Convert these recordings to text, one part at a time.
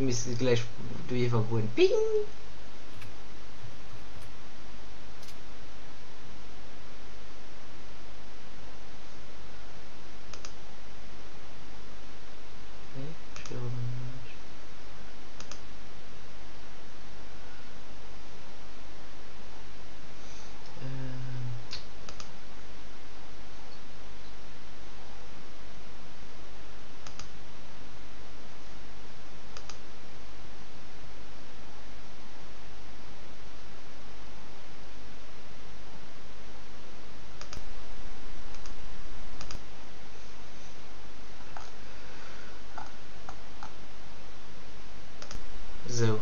misst et gläich do iwwergoen. Ping! Nee, ech héieren nach näischt. Sou.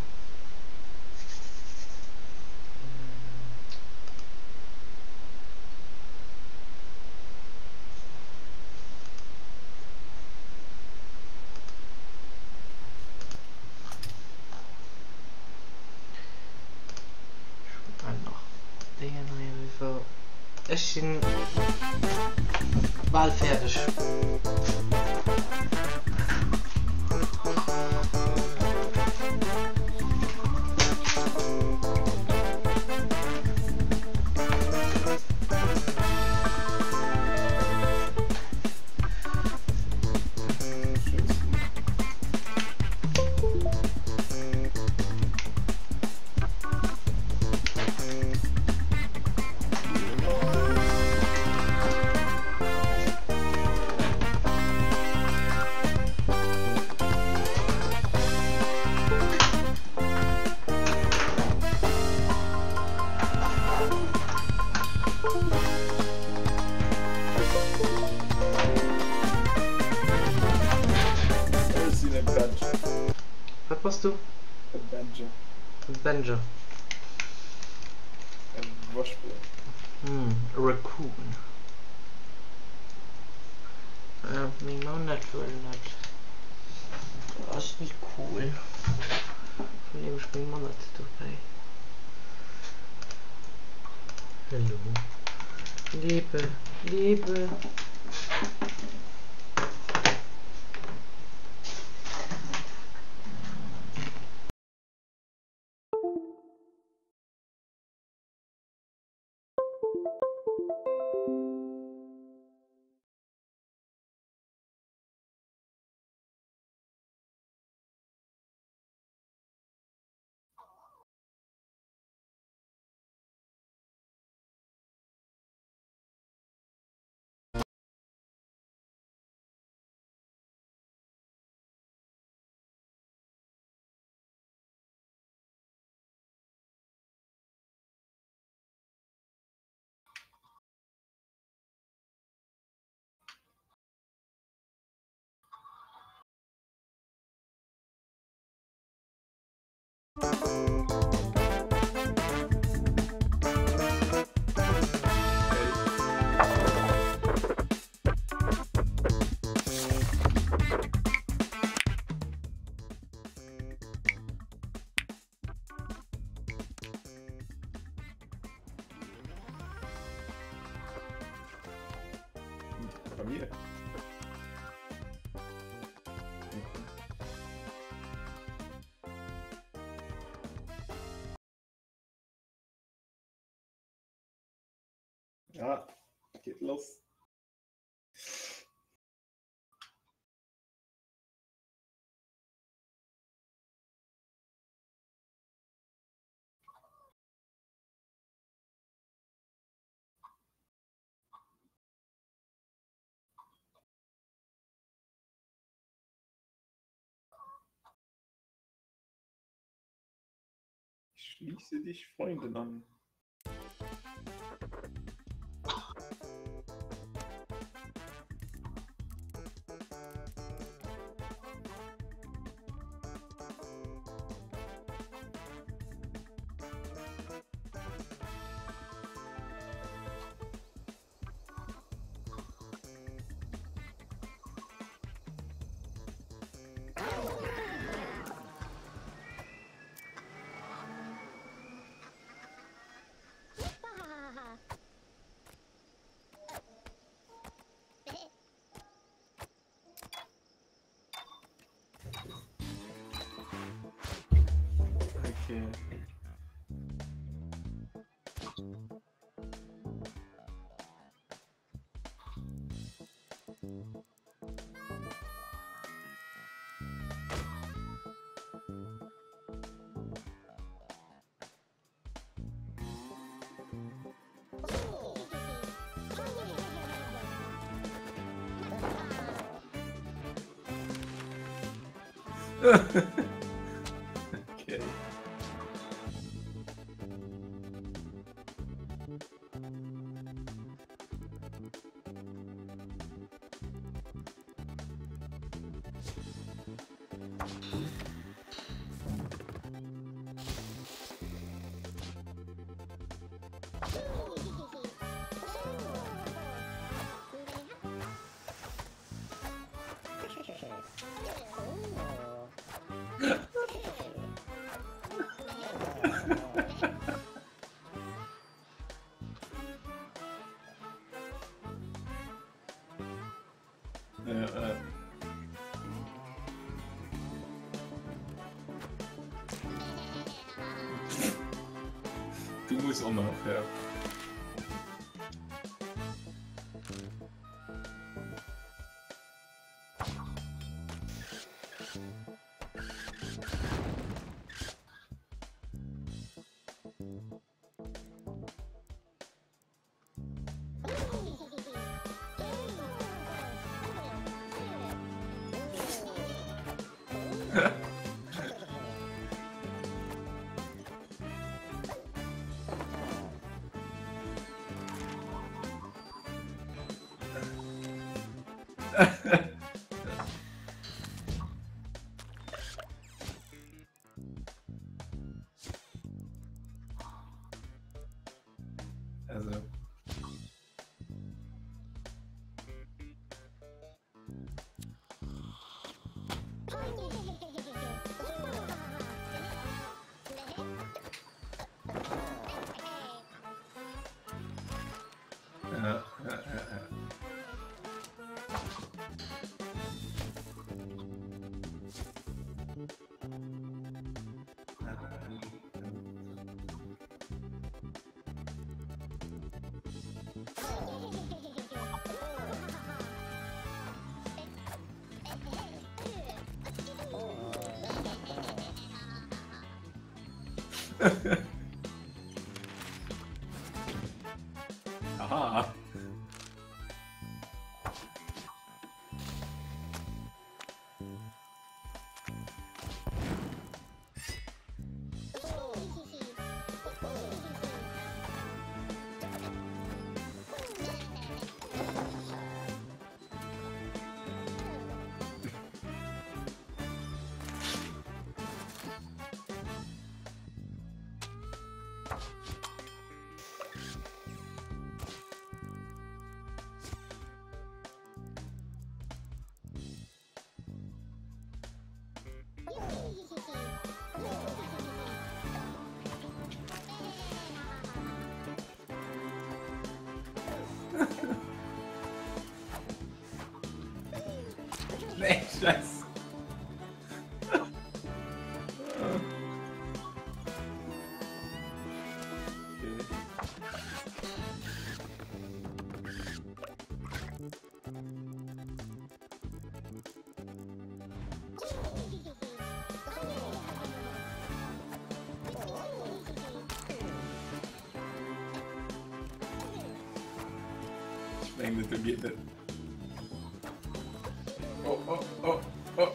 Ech sinn bal fäerdeg. Ech sinn e Badger. Wat bass du? E Badger. E Badger. E Waschbär. Hm, e Raccoon. Ja, meng Mamm dat wuel net. Ass ni cool. Vun deem ech meng Mamm net dobäi. Hallo. Lebe, lebe. Bei mir? Ja, geht los. Schließe dich Freunden an. Okay. Okay. Ja, ja. Du muss och nach, ja. Also. Ja, ja, ja, ja. Aha. Nee, scheiße. Okay. Ich mengen, dat geet net. Oh, oh, oh, oh.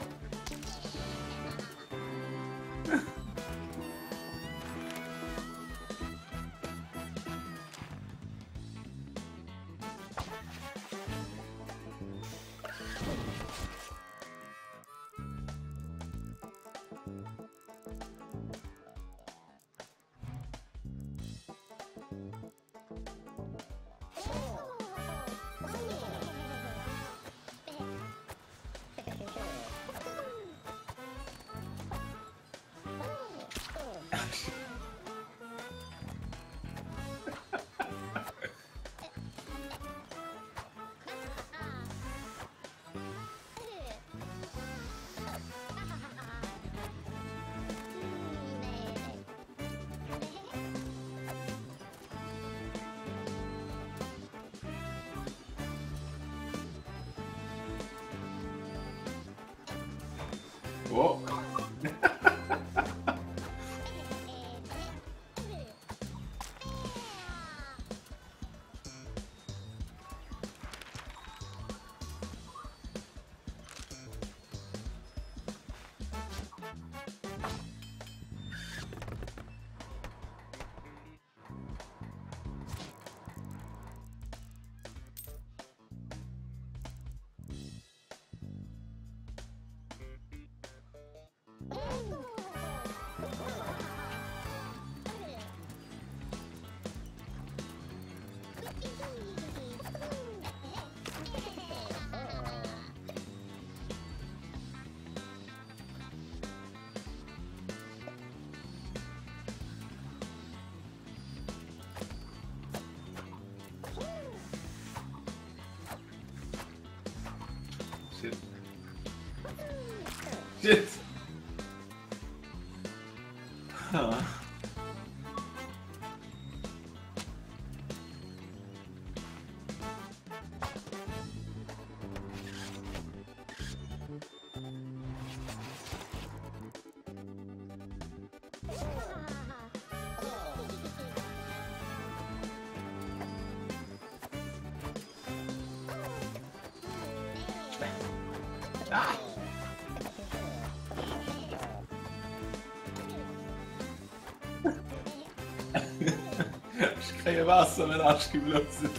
Oh. Shit. Shit. Huh. Ah! Ech kréie Waasser an den Arsch geblosen.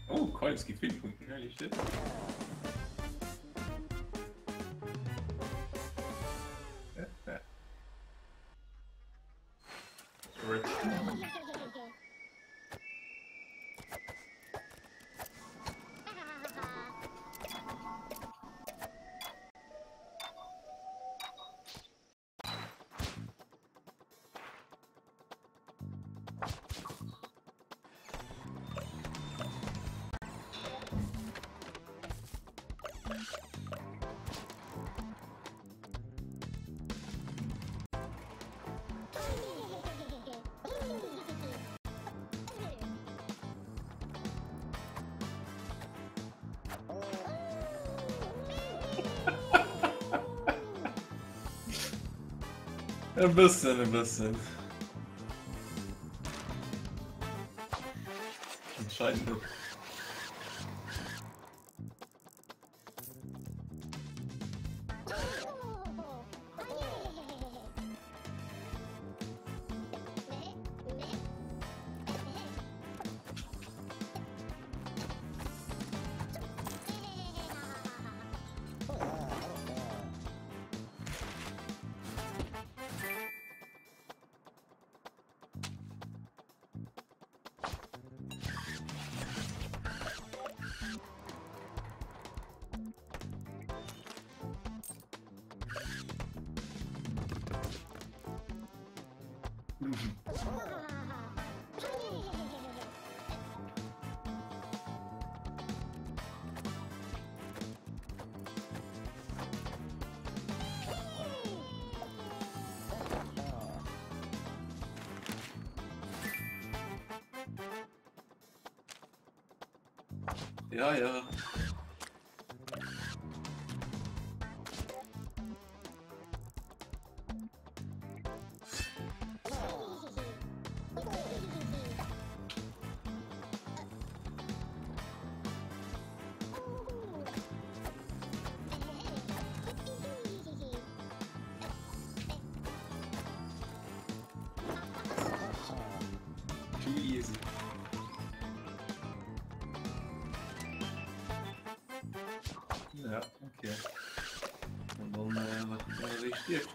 Oh, Coins gi vill Punkten, holy shit. Rich. E bëssen, e bëssen. Anscheinend net. Ja, ja. Too easy. Ja, okay. An dann äh, wann er stierft.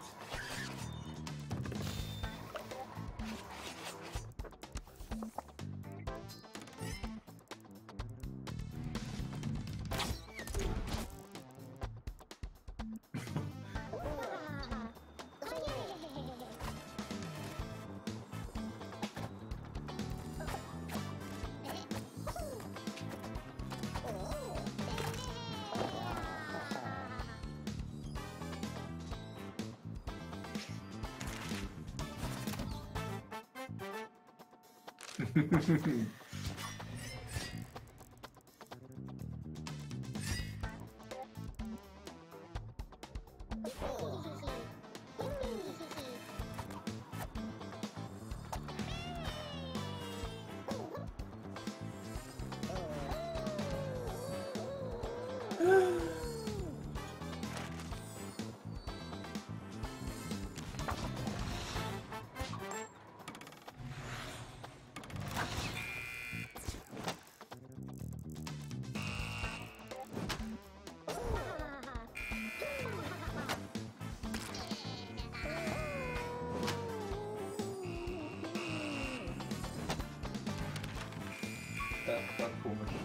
Dat war komesch.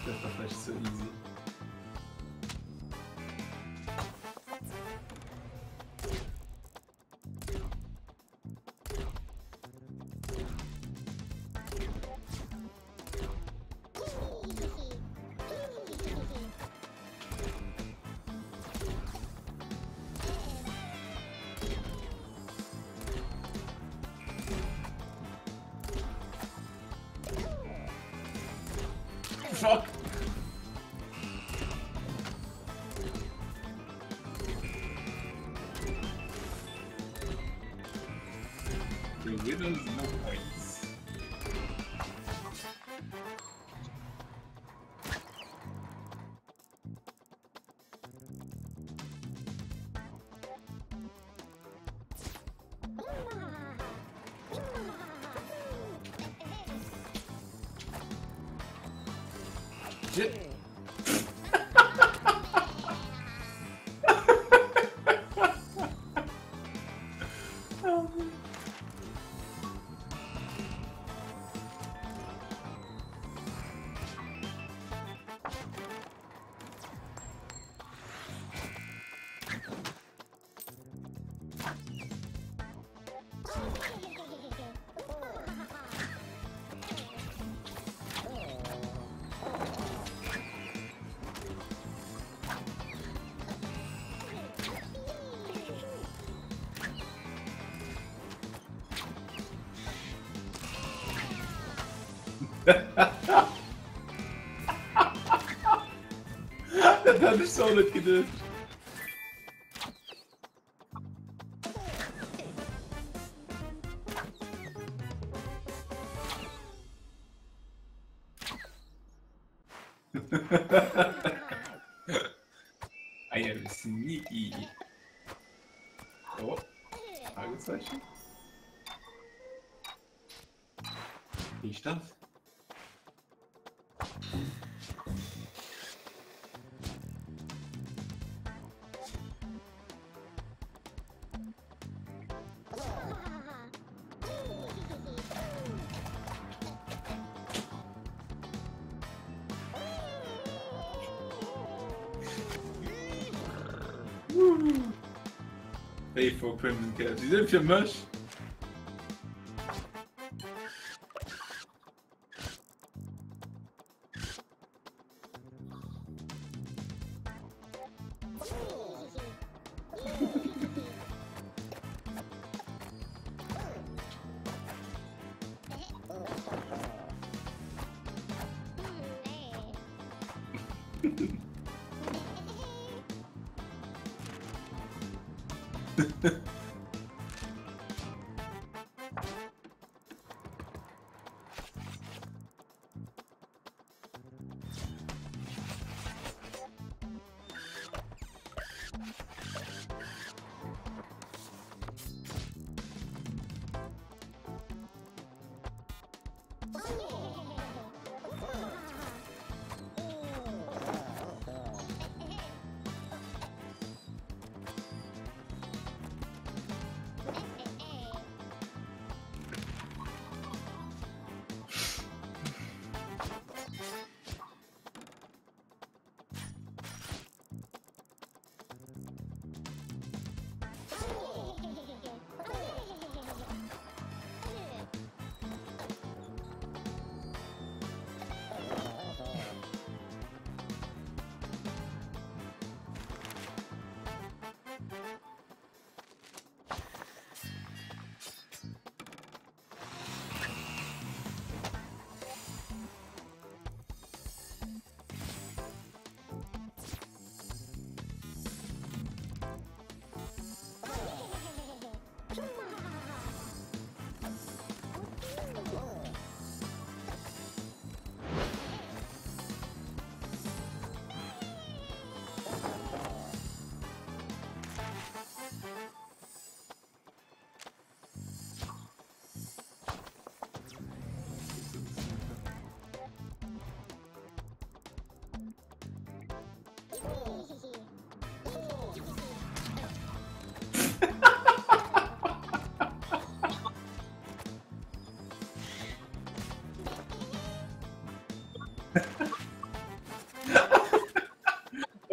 Dat war vläicht ze easy. Fuck! The winners no points. Shit. Dat hat ech sou net geduecht. I am sneaky. Oh, Fragezeichen. Wie ist das? Pay for Crimson Caps. Die sind für mich.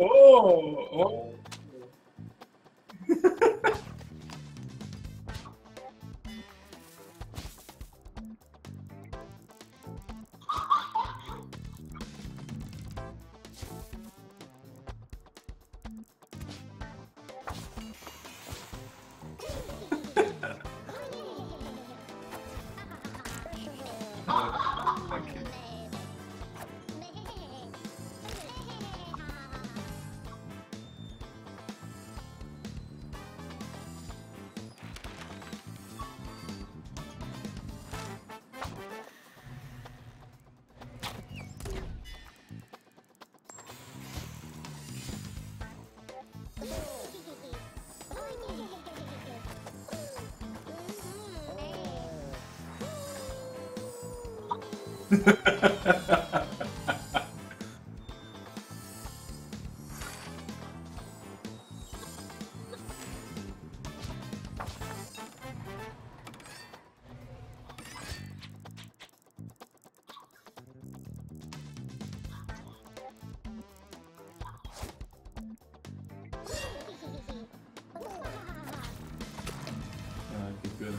Oh, oh. Okay. Ah, geht gut.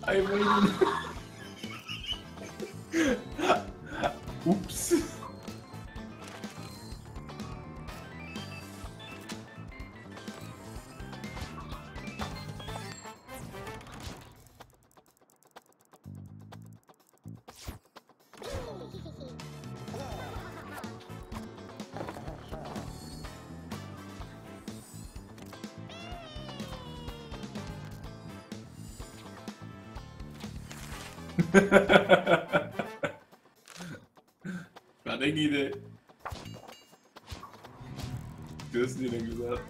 I mean... Ups. Wat eng Idee. Du hues ni gesagt.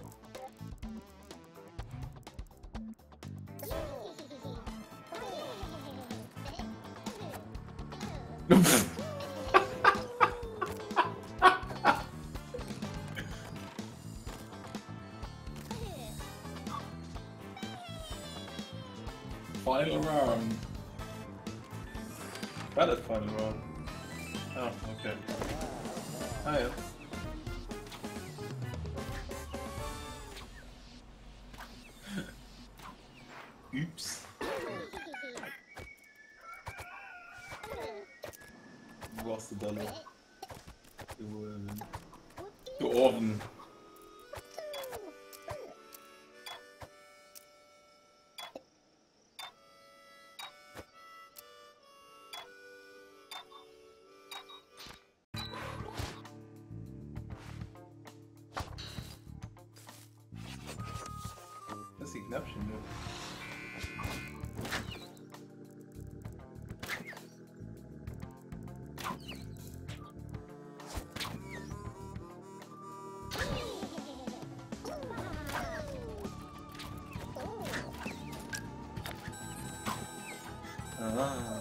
Final round. War dat Final Round? Ah, okay. Ah ja. Ups. Wo ass de Dollar? Do. Oven. Das ist die Knäppchen, ne? Ah.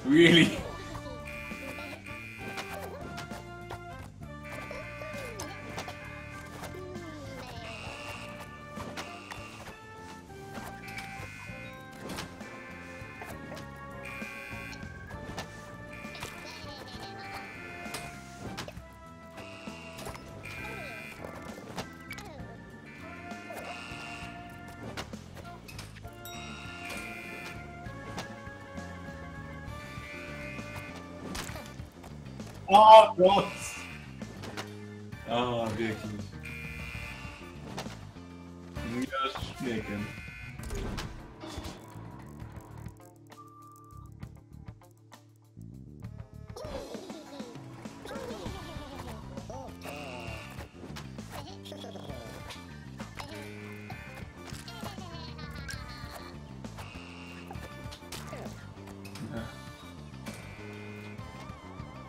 Really? Oh Gott! Ah, wirklich. Ja, schmecken.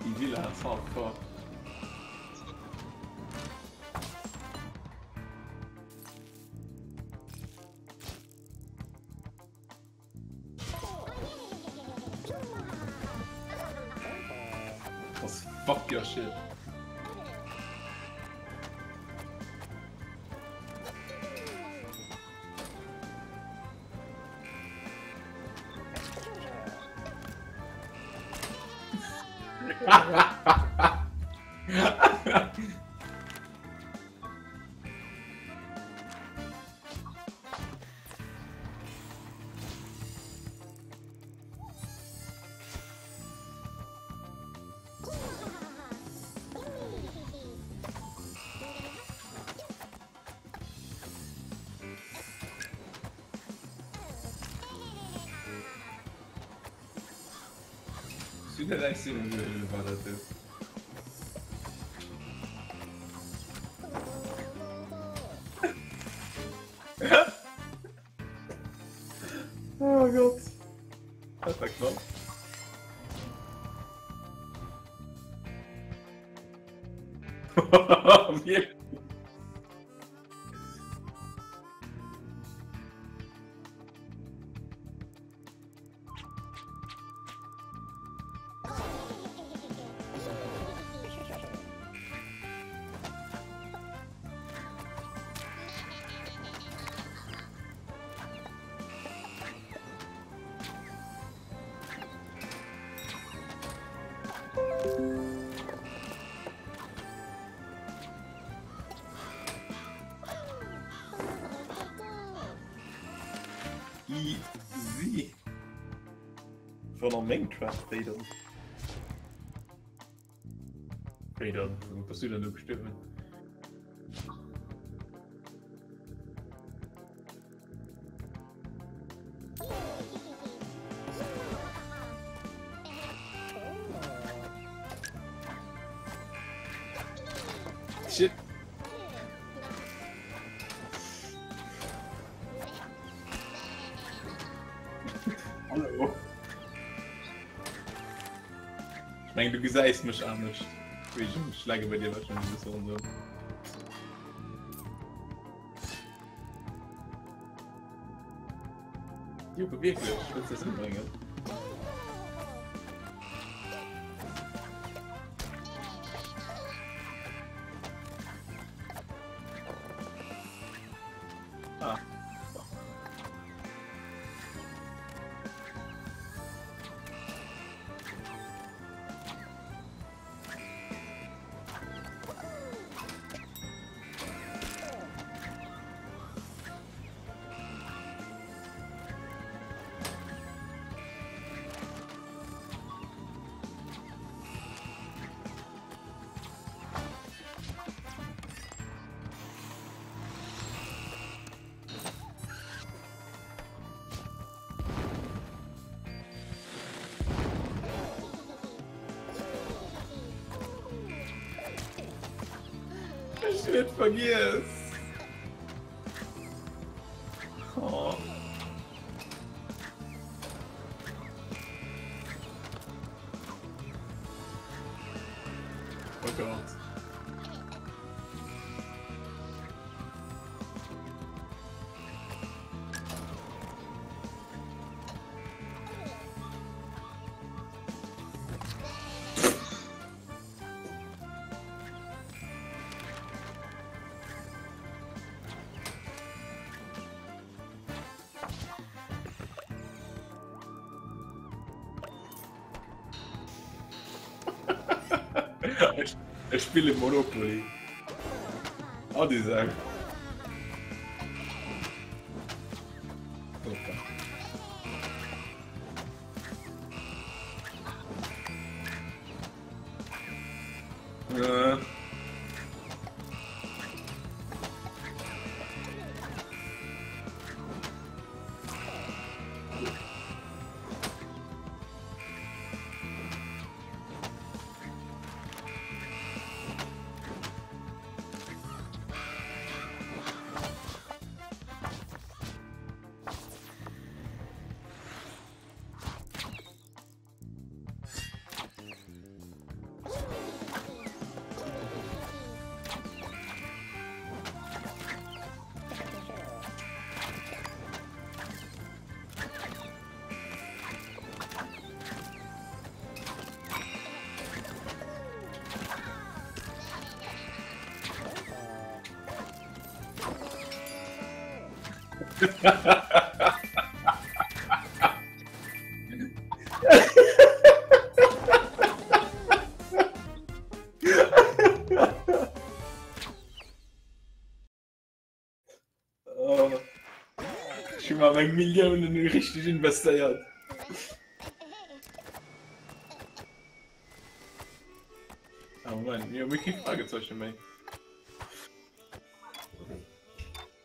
Die Villa ist hardcore. Was fuck your shit. War das ist. Oh Gott. Das war knapp. Wirklich? Easy. Von der Minecraft Freedom. Freedom, wo bist du denn du gestorben? Shit. Hallo. Ich mein, du gesäis mech anescht. Wéi ech mech schlage bei dir wahrscheinlich e bësse ronderëm. Joke, wierklech? Wëlls du eis ëmbréngen? Ah. Ech hunn et vergiess. Oh. Oh Gott. Ech spille Monopoly. Adi sag. Äh. Oh. Ech hu mer meng Milliounen richteg investéiert. Ah, Moment, mir hu kee Fragezeichen méi.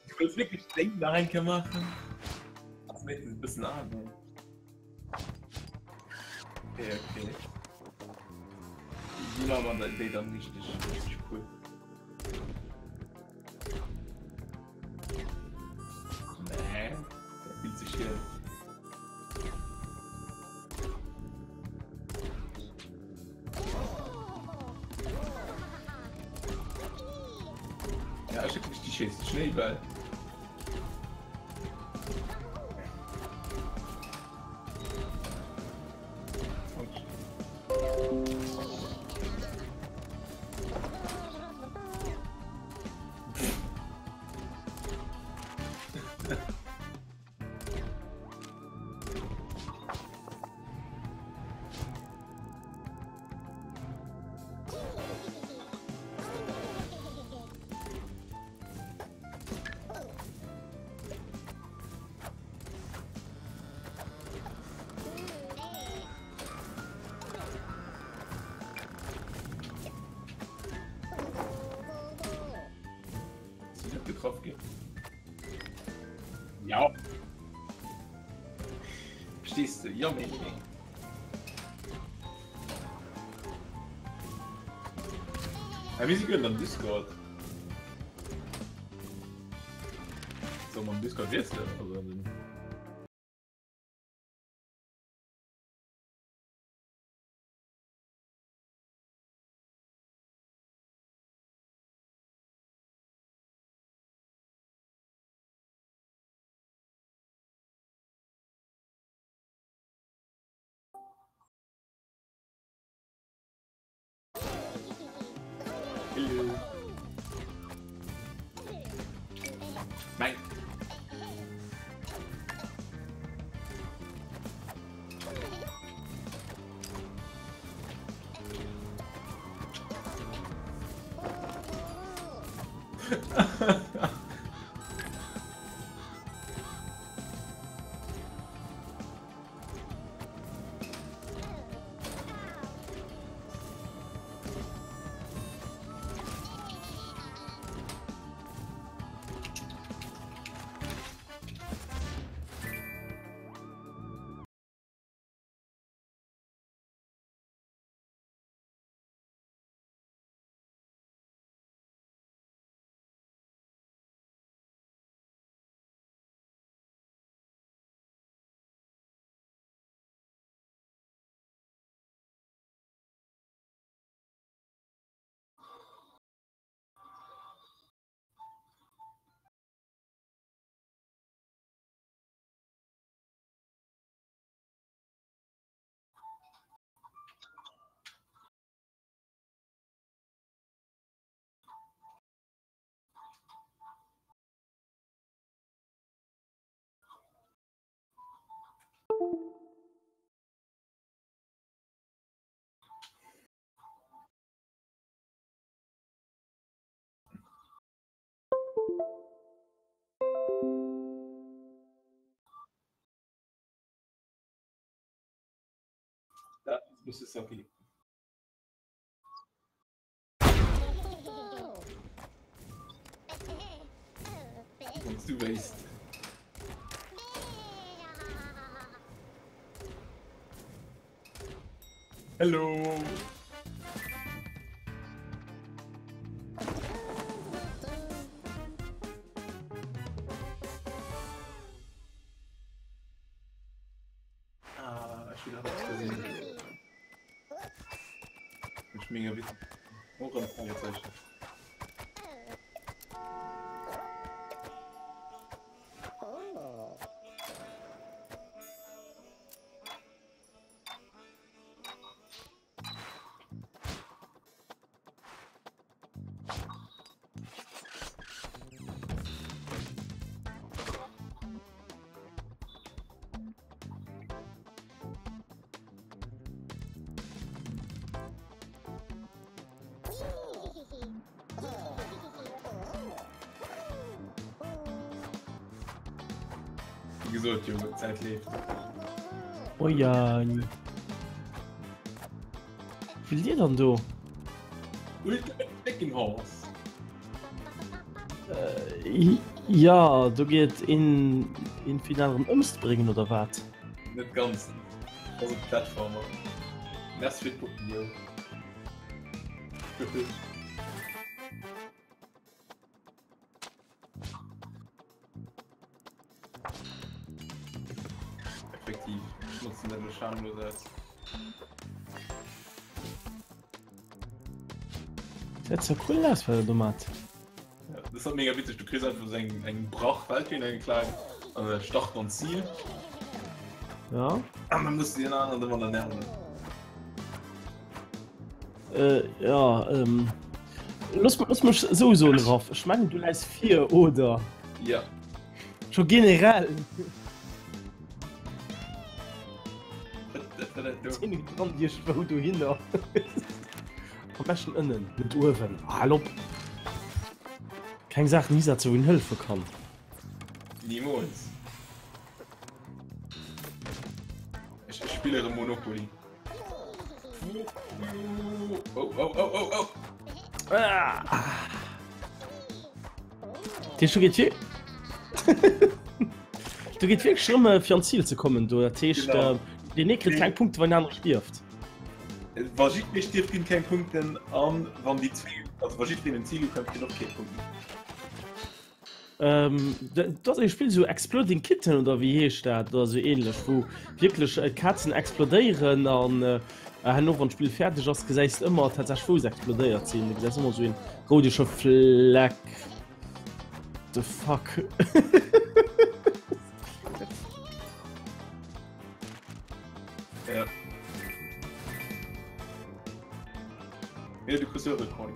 Du wëlls wierklech déi nach eng Kéier maachen? Ass méi e bëssen al, ne? Okay, okay. Déi maache mer déi dann richteg, richteg cool. Nee, der fillt sech hier. Ja, ich hab richtig Schiss. Schneeball. Getroffen ginn. Ja. Verstehst du? Ja, nee, nee. Ja, mir si gëtt am Discord. Soll man Discord wiesselen? Also den Hello. Nein. Ja, das ist okay. Wann du wéisst. Hello. Ah, ech hunn eppes gesinn. Mech mega witzeg. Och en Fragezeichen. Wie gesot, Junge, d'Zäit leeft. Oh ja. Wéi dir dann do? Ultimate Chicken Horse. Äh, ja, do geet een een fir den aneren ëmzebréngen oder wat? Net ganz. Das ass e Platformer. Merci fir d'Kucken, yo. Effektiv, ech notzen dat elo schamlos aus. Säit zwar cool aus wat der do mat. Ja, das hat mega witzeg, du kriss einfach so eng, eng Brach Weltbühn eng kleng an der Start an Ziel. Ja. An dann musst du den anderen immer dann nerven. Äh, ja, ähm, Lass, lass mech sou soen, Raff. Ech mengen, du läis vir, oder? Ja. Scho generell. Dran Dir wou du hinner. Am beschten ënnen, net uewen. Hal op! Keng Saach Nisa zu un hëllefe kann. Nimools. Ech spille rem Monopoly. Oh, oh, oh, oh, oh. Ah. Dir scho geet Du geet wierklech drëm äh, fir an Ziel ze kommen do. Dat heescht äh, den ee kritt keng Punkte wann den anere stierft. Wa jiddweree stierft, ginn keng Punkten an wann déi zwee, also wa jiddwereen en Zil ukënnt, ginn och keng Punkten. Dat ass e Spill sou Exploding Kitten oder wéi heescht dat oder sou ähnlech, wou wierklech d'Kazen explodéieren an herno wann d'Spill fäerdeg ass, gesäis de ëmmer tatsächlech wou se explodéiert sinn. Du gesäis ëmmer sou een roudege Fleck. The fuck? Ja. Ja, du kriss och e Coin.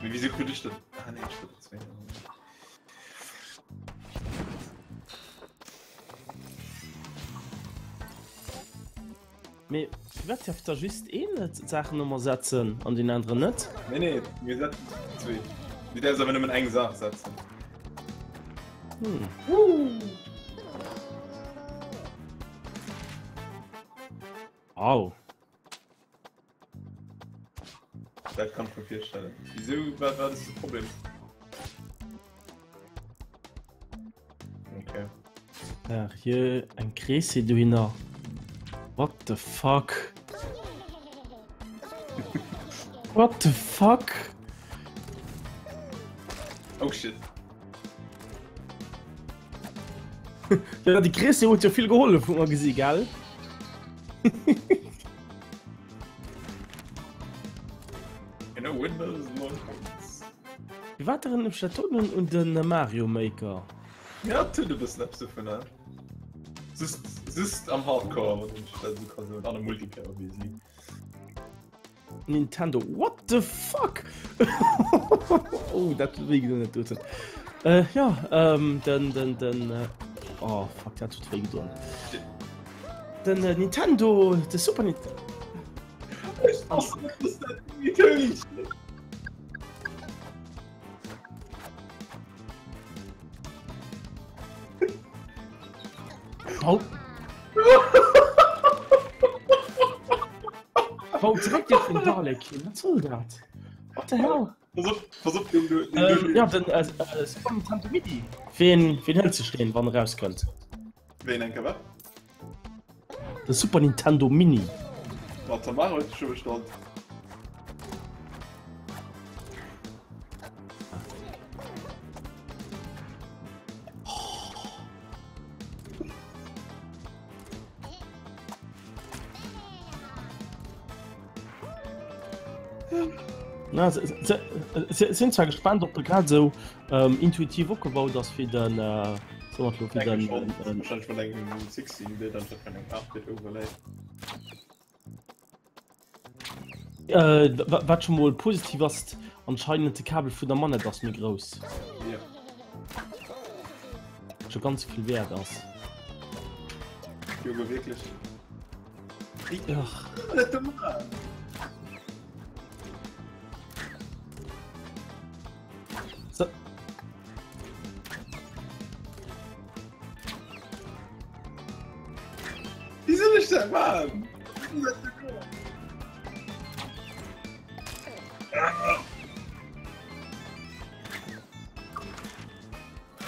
Mee wieso krut ech dat? Ah nee, ech krut zwee. Mee firwat dierf da just een d'Saachen ëmmer setzen an deen aneren net? Nee, nee, mir setzen zwee. Du däerfs awer nëmmen eng Saach setzen. Hm. Au. Dat kann ich mir virstellen. Wieso, wat, wat ist de Problem? Okay. Ach, hier eng Kreessi dohinner. What the fuck? What the fuck? Oh shit. Ja, déi Kreessi huet jo vill gehollef, hu mer gesi, gell? No windows, no points. Wie wat erënnert mech dat doten un den Mario Maker? Ja, et huet e bëssen eppes dovunner. Just, just am Hardcore, wann ech dat esou ka soen, an am Multiplayer obviously. Nintendo, what the fuck? Oh, dat huet wéi gedoen, dat doten. Äh, ja, ähm, den, den, den, äh, oh fuck, dat huet wéi gedoen. Den äh, Nintendo, de Super Nintendo. Ech wosst net, dass dat imitéiert. Hau. Hau zréck dir vum Dalek hin. Wat soll dat? What the hell? Pass op, pass op, den, den, ähm, den, ja, den äh, äh, Super Nintendo Mini. Ween, ween hëlt sech den, wann erauskënnt? Ween enke wat? De Super Nintendo Mini. Ma Tamara huet scho bestallt. Na, sinn zwar gespannt, ob de grad sou ähm, intuitiv opgebaut ass wéi den äh, so mat lo, wéi den, Schon, den, wahrscheinlich von engem 16-Bit anstatt von engem 8-Bit Overlay. Äh, wat schon mol positiv ass, anscheinend de Kabel vun der Manette ass méi grouss. Ja. Schon ganz vill wäert ass. Junge, wirklich. Ach. So. Wéi soll ech dat maachen?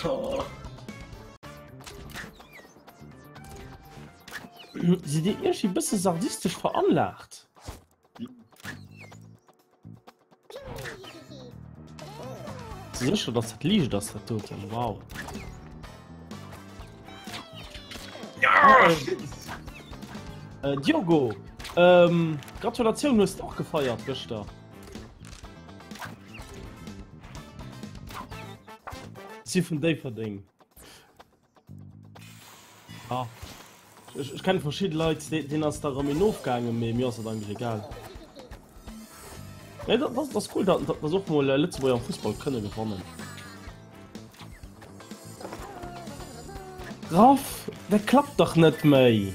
Oh. Sidd Dir iergendwéi bësse sardistesch veranlaagt? Sécher dass dat liicht ass dat doten, wow. Ja, äh, Diogo, ähm, Gratulatioun hues och gefeiert gëschter. Si vun Déifferdeng. Ah. Ech, ech kenne verschidde Leit, deen ass da rëm een ofgaangen, mee mir ass dat eigentlech egal. Nee, dat, dat ass cool, dat, dat ass och mol äh, Lëtzebuerger am Fussball kënne gewannen. Raff, dat klappt dach net méi.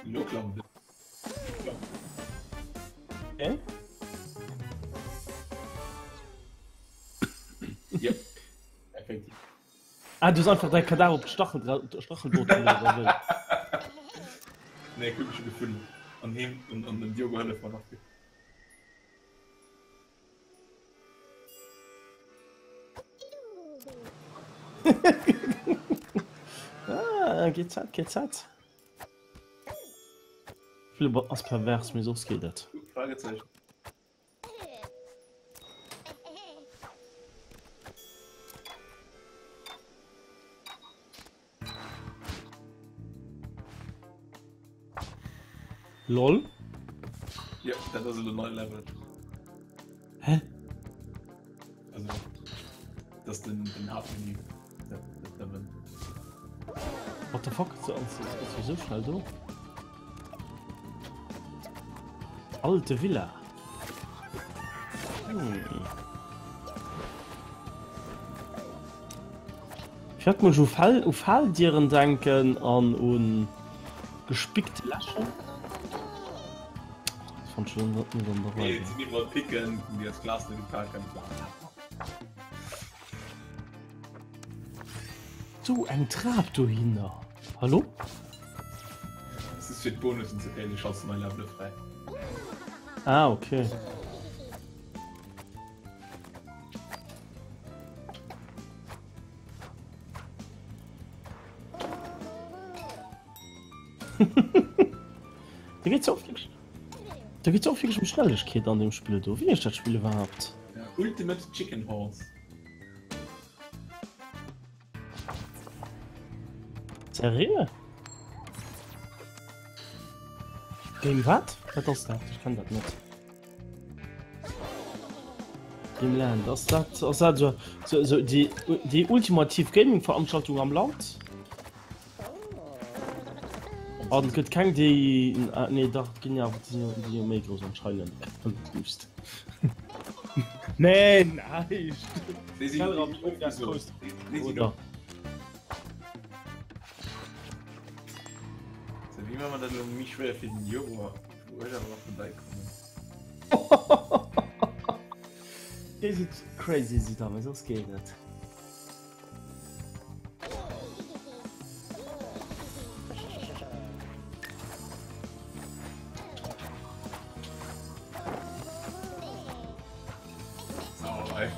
Lo klappt et. Okay. Ja, effektiv. Ah, du hues einfach däi Kadaver op d'Stacheldrot geluecht, oder wéi? Nee, ech hu mech gefunden. An heem an an den Diogo hëlleft mer nach vill. Ah, GZ, GZ. Philipp ass pervers, mee soss geet et. Fragezeichen. Lol. Ja, dat ass elo nei Level. Hä? Also, dat ass den, den Haaptmenü. Dat, dat Level. What the fuck? So, ass, ass, ass so schnell do? Alte Villa. Hm. Firwat muss ech u Fal u Faldieren denken an u gespickte Lächer? Dat fand ech elo net net an der Rei. Nee, et sinn iwwerall Picken, déi aus Glas net gepaken. Do eng Trap dohinner. Hallo? Das ist fir d'Bonussen ze kréien, du schalts nei Levele fräi. Ah, okay. Da geht's auch wirklich, da geht's auch wirklich um Schnelligkeet an dem Spiel do. Wéi heescht dat Spiel iwwerhaapt? Ja, Ultimate Chicken Horse. Seriö? Game wat? Wat ass dat? Ech kenn dat net. Game Land, ass dat ass dat so, so, so déi, déi ultimativ Gaming-Veranstaltung am Land? An et gëtt keng déi ah, nee dach et ginn jo awer déi sinn jo déi sinn jo méi grouss anscheinend. Wüst. Nee näischt. Déi sinn Keller am déi ganz sinn grouss. déi sinn Oder? So, wéi maache mer dat elo méi schwéier fir den Diogo, wou ech awer nach dobäi kommen? Déi si crazy si da, mee soss geet et. Sauerei.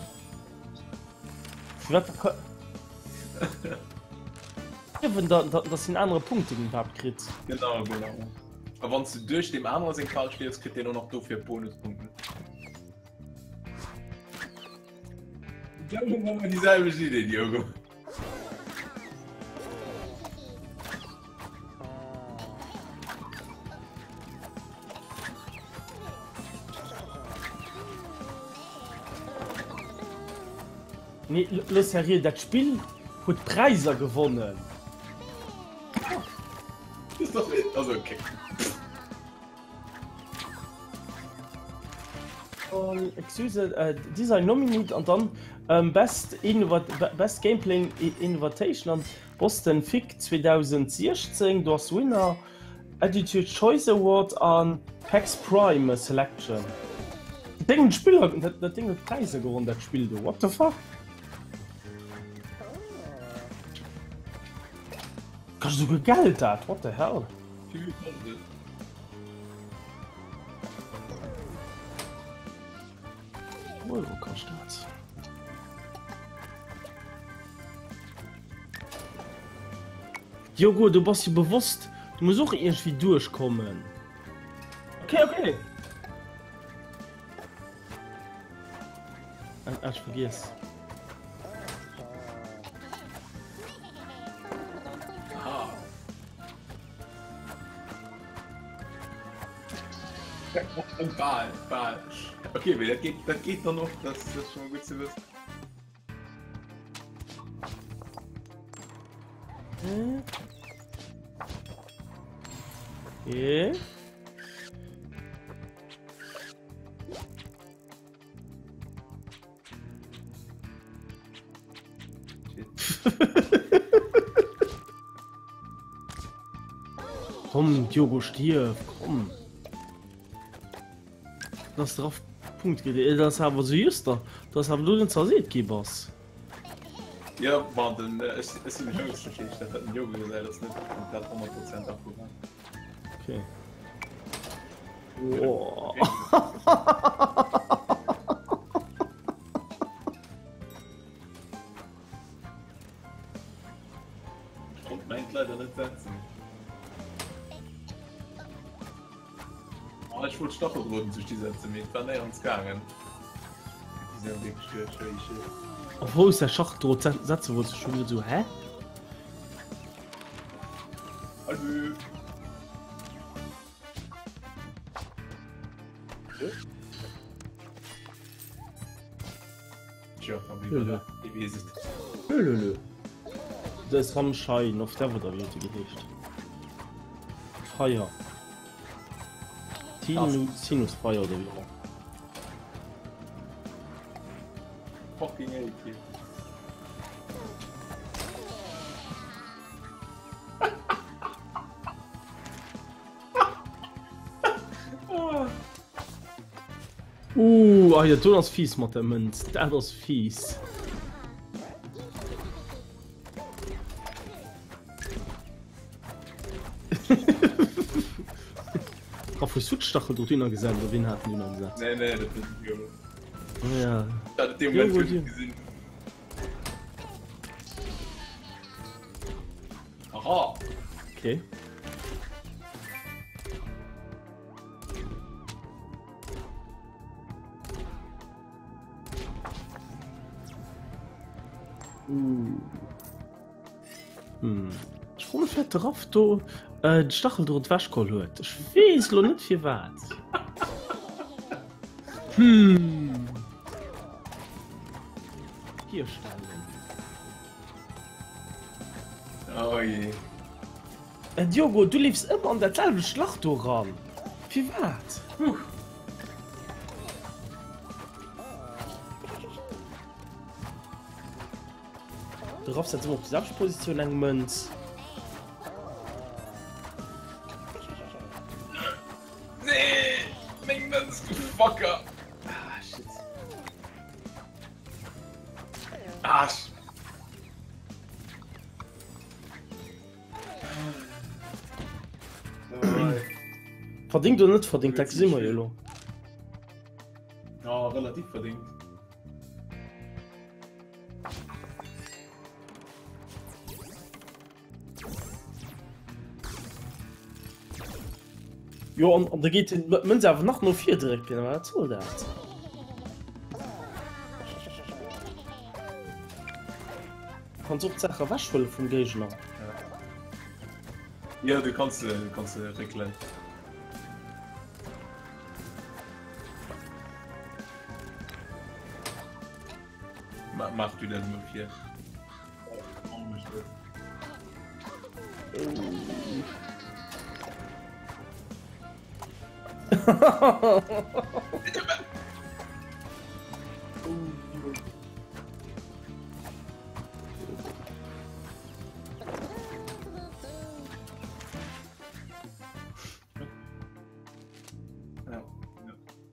Wat? Wenn da, da, dass den anere Punkte ginn iwwerhaapt kritt. Genau, genau. A wann du duerch dem anere seng Fal stierfs, kritt deen och nach dofir Bonuspunkten. Ich glaube, wir haben dieselbe Idee, Diogo. Nee, lo seriö, dat Spill huet Präiser gewonnen. Das ist doch also okay. Um, excuse, äh, Design nominate an dann ähm, Best, Innovat Best Gameplay Innovation an Boston Fic 2016, du ass Winner, Editor Choice Award an PAX Prime Selection. Dat Ding Spill hat, dat, dat Ding huet Präiser gewonnen, dat Spill do. What the fuck? Kascht esouguer Geld dat, what the hell? Wéi vill koscht et? Euro kascht dat. Jogo, du bass jo bewosst, du muss och iergendwéi duerchkommen. Okay, okay. Ah, ech vergiess. Aha. Bal, bal. Okay, mee dat geet, dat geet dann och, dat ass scho mol gutt ze wëssen. Okay. Komm, Diogo, stierf, komm. Das drauf Punkt geht. Das awer so just da. Das awer du den zerseet gi bass. Ja, ma den äh, ech, ech sinn Host, dat heescht, dat wat den Diogo gesäit, ass net komplett 100% akkurat. Okay. Oh. Ich konnt meint leider net setzen. Oh, ich... Ech wollt Stacheldroten zu sti setzen, mee et war néierens gaangen. Déi sinn wierklech duerch, holy shit. A wou s de Schachdrot setze wollts, ech hu gesot esou, hä? Salut! The Sunshine of Devil oder wéi huet se geheescht? Fire. Tinu, Sinus Fire oder wéi ëmmer. Fucking A-Team. Uh, ah, dat do ass fies mat der Mënz. Dat ass fies. A vu Suttstachel dort hinner gesat oder wien hat den dunner gesat? Nee, nee, dat net jo. Ja. Dat dem Moment gesinn. Aha. Okay. Uh. Hm. Ech froe mech wat de Raff do äh, de Stacheldrot wechgeholl huet. Ech weess lo net firwat. Hm. Hierstellen. Oh je. Äh, Diogo, du leefs ëmmer an dat selwecht Lach do ran. Firwat? Huh. De Raff setzt ëmmer op déi selwecht Positioun eng Mënz. Nee, meng Mënz, du Fucker. Ah, shit. Arsch. Verdingt oder net verdingt, dat gesi mer jo elo. Ja, relativ verdingt. Jo an, an da geet den Mënz awer nach no vir drécken, wat soll dat? Kanns och d'Saach ewechhuele vum Géigner. Ja, du kanns du kanns réckelen. Mach du dat emol vir.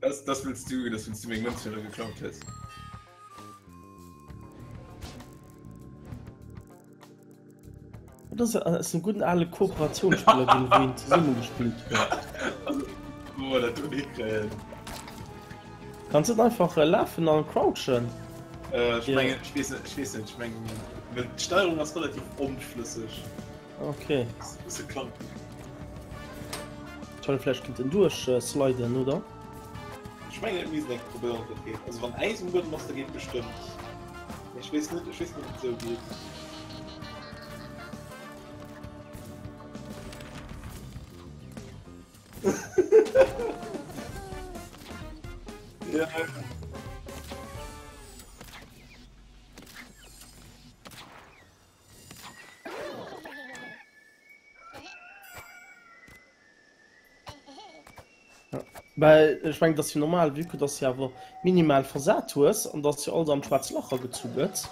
Das, das willst du, das willst du meng Münze geklaut hues. Dat ass en gudden ale Kooperatiounsspiller ginn, wou een zesumme gespillt huet. Wou mer dat do hikréien. Kanns net einfach lafen an crouchen? Ech mengen, ech weess net, ech weess net, ech mengen, well d'Steierung ass relativ onflësseg. Okay. Ass e bësse clunky. Ech mengen, vläicht kinnt en duerch sliden, oder? Ech mengen et misst een eng probéieren ob dat geet. Also wann Äis um Buedem ass da geet bestëmmt. Mee ech weess net, ech weess net ob et esou geet. Ja. Well ech mengen, et ass jo normal, vue que dass de awer minimal versat hues an dass jo alles an d'schwaarz Lach agezu gëtt,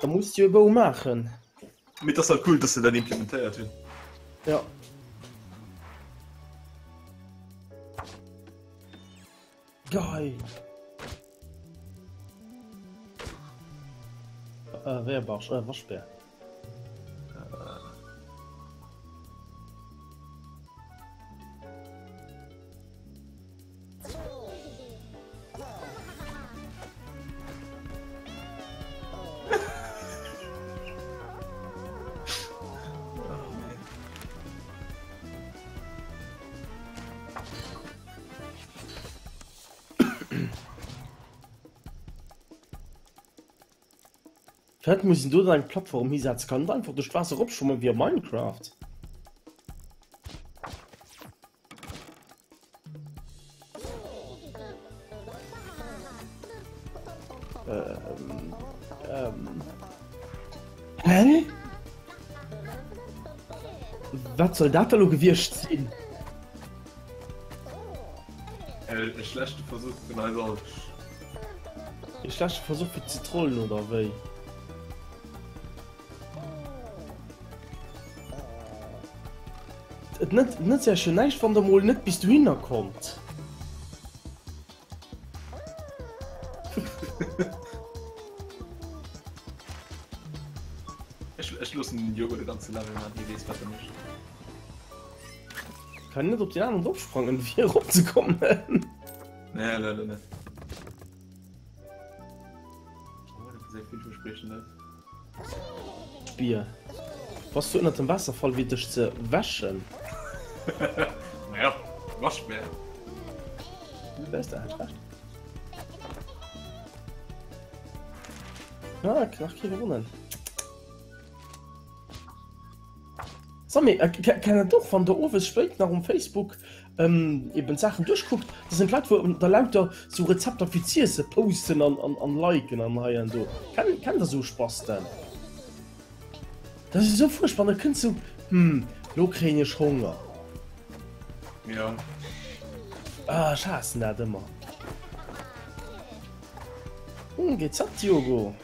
da muss de jo e Bou maachen. Mee et ass halt cool, dass se dat implementéiert hunn. Ja. Geil! Äh, wéi e Barsch? Äh, Waschbär. Firwat muss een do dann eng Plattform hisetzen? Kann net einfach duerch d'Waasser eropschwammen wéi a Minecraft? Ähm, ähm. Hä? Wat soll dat da lo gewiescht sinn? Äh, e schlechte Versuch vun eis all. E schlechte Versuch fir ze trollen oder wéi? Et net net sehr schön näischt wann der mol net bis dohinner kommt. Ech, ech loossen den Diogo de ganze Level man, hie weess wat er mécht. Kann net op den aneren dropsprangen fir erop ze kommen. Nee, leider net. Oh, dat gesäit villverspriechend aus. Bier. Bass du ënnert dem Waasserfall fir dech ze wäschen? Naja, Waschbär. Wärst du hat recht. Ah, nach kee gewonnen. Samy, kennt dat och, wann der owes spéit nach um Facebook eben d'Saachen duerchkuckt, da sinn d'Leit wou da lauter sou Rezepter fir z'iesse posten an an liken an hei an do. Kennt der sou Spass denn? Dat ass esou fuerchtbar, da kënnt sou, hm, lo kréien ech Honger. Jo. Ah, ech haassen dat ëmmer. Hm, geet zack, Diogo.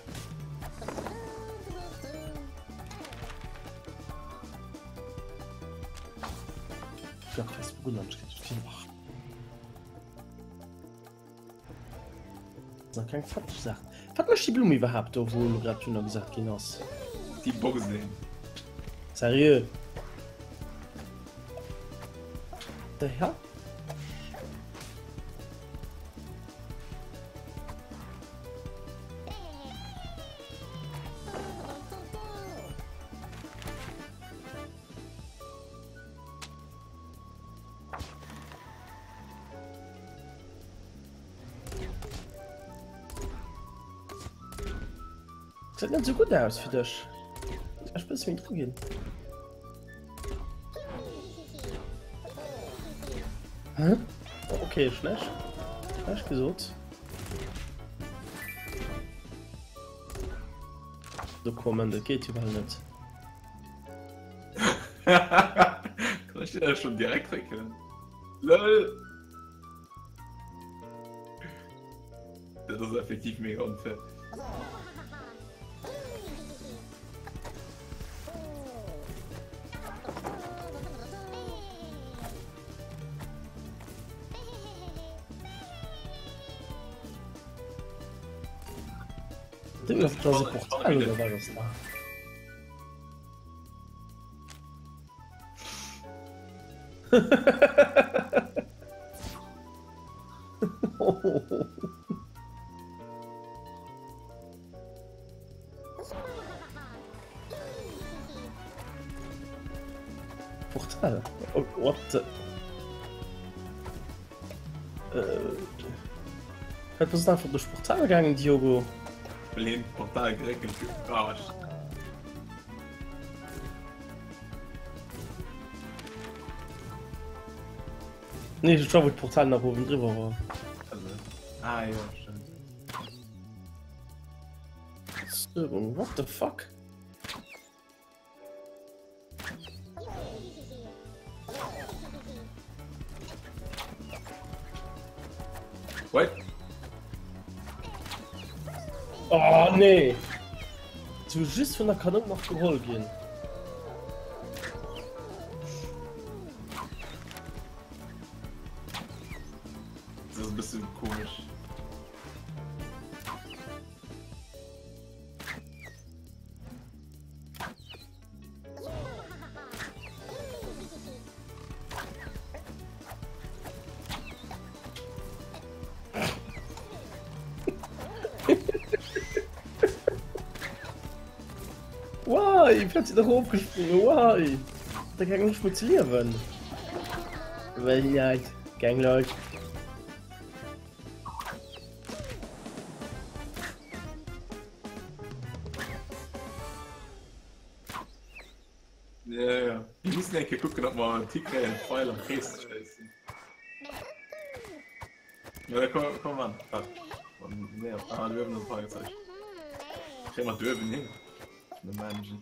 Keng fetteg Saach. Wat mécht déi Blumm iwwerhaapt do, wou elo grad drunner gesat ginn ass? Déi boxt een. Seriö? The hell? Gesäit net sou gutt aus fir dech. Ech bësse méi dru ginn. Hä? Oh, okay, schlecht. Schlecht gesot. Do kommen, dat geet jo bal net. Kann ech dir schon direkt réckelen? LOL! Dat ass effektiv mega unfair. Ding ass das e Portal oder wat ass dat? Portal? Oh, what the... Äh... Wat bist du einfach durch Portal gegangen, Diogo? Blind Portal geréckelt fir Arsch. Nee, ech war wou d'Portal nach uewen driwwer war. Also, ah jo, stimmt. So, what the fuck? What? Oh nee! Zu just vun der Kanoun nach geholl ginn. Das ist ein bisschen komisch. Why? Wéi huet si dach eropgesprongen? Why? Huet der keng Loscht méi ze liewen? Well Leit, keng Leit. Ja, ja. Mir mussen eng Kéier kucken, ob mer et hikréien, d'Pfeil am Krees ze schéissen. Ja, da komm, komm an. Wart. Nee, ah, du uewen ass e Fragezeichen. Kréie mer d'uewen hin? Imagine.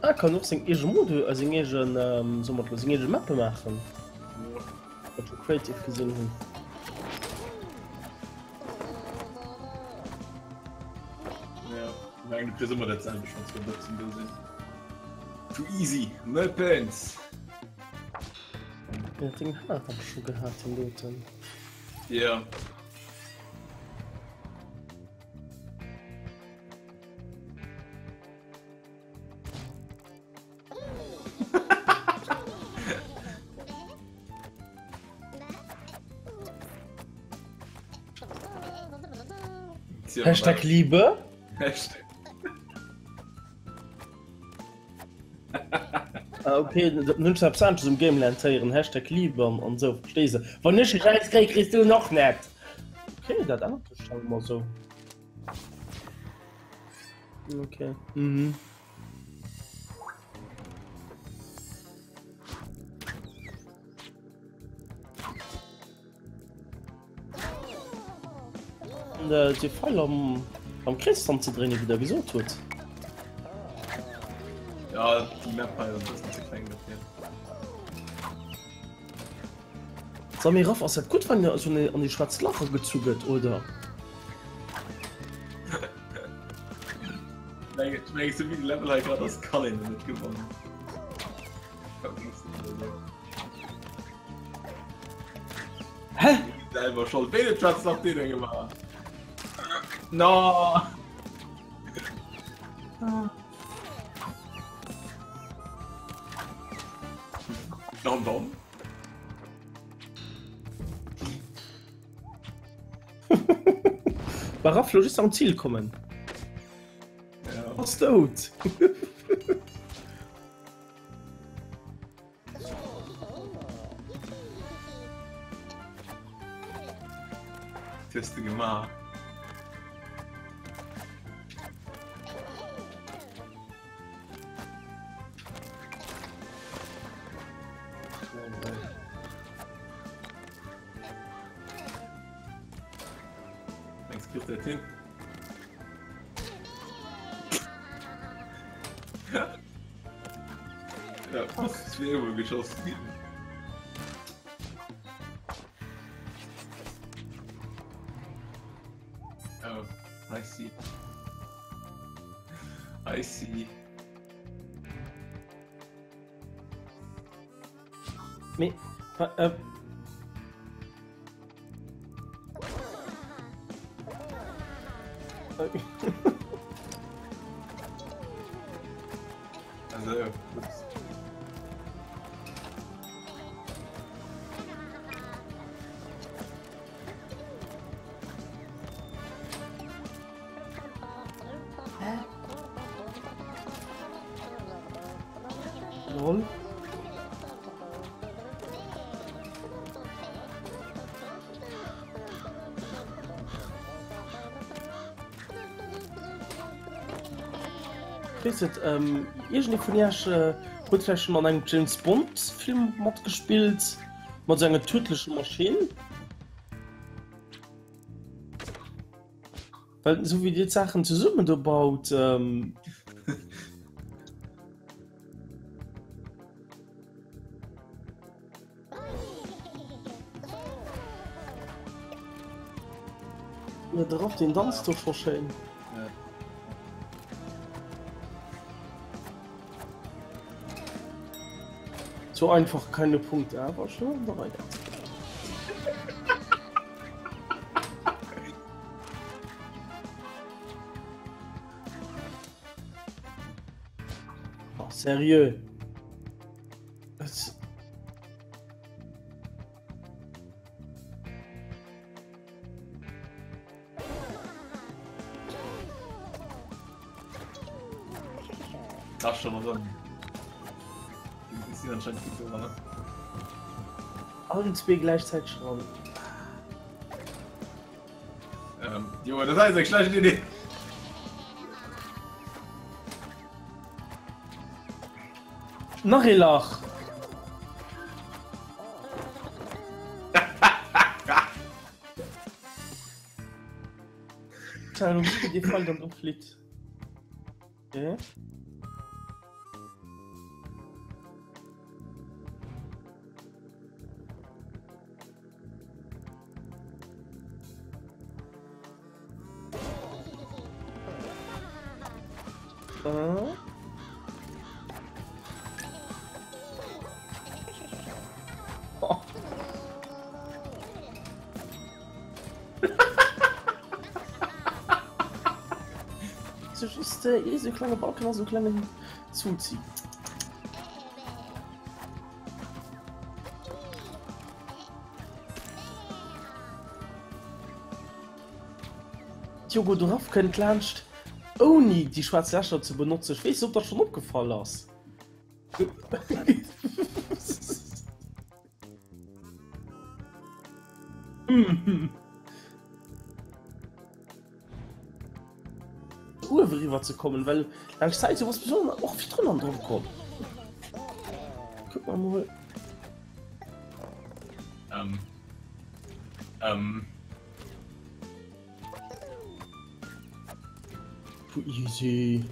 Ah, kann och seng eege Mode, äh, seng eegen, ähm, soe mer et lo, seng eege Mappe maachen. Wat ech op Creative gesinn hunn. Ja, mengen du kriss ëmmer dat selwecht, wann zwou Boxen do sinn. Too easy, no points. Ja, dat Ding hat awer scho gehat, den doten. Ja. Hashtag Liebe. Hashtag. Ah, okay, nun schon etwas anderes um Gameland héieren. Hashtag Liebe an, an so, verstehst du? Wann ich einen Scheiß krieg, kriegst du noch nicht. Okay, das ändert sich schon mal so. Okay. Mhm. Äh, de Pfeil am, am Krees dann ze dréinen, wéi der gesot huet. Ja, déi Map hei ass e bëssen ze kleng dofir. Sag mir Raff, ass dat gutt wann esou an déi schwaarz Lach gezu gëtt oder? Ech mengen esou wéi de Level hei grad ass kann een en net gewannen. Hä? Selwer Schold. Wéi huet schwaarz Lach deen denn gemaach? No! Dann dann. War Raff lo just am Ziel kommen. Ja. Ass dout. Was hast du gemacht? Mengs kriss dat hin? Ja, fast zweemol geschoss ginn. Oh, I see. I see. Mee, wa, äh. Also, ups. Lol. Weess net, ähm, iergendee vun iech äh, huet vläicht schon an engem James Bond Film matgespillt mat sou enger tödleche Maschinn? Well sou wéi dir d'Saachen zesummen do baut, ähm. Ja, de Raff deen danzt do scho schéin. Ja. So einfach keine Punkte, awer schon an der Rei. Oh, seriö. Ach schon erëm. Ech sinn anscheinend gutt doran. Allen zwee gläichzäiteg ran. Ähm, jo, dat ass eng schlecht Idee. Nach ee Lach! Dir fällt an do flitt. Okay. Äh. Oh. So just äh, eh so klenge Balken a so klengen Zuzi. Diogo Doraf kënnt laanscht ouni déi schwaarz Lächer ze benotzen. Ech weess net ob dat schonn opgefall ass. Uewe riwwer ze kommen, well laang Zäit sou ass besonnesch och virdrun an drop komm. Kuck mer mol. Ähm. Ähm. Puh, easy.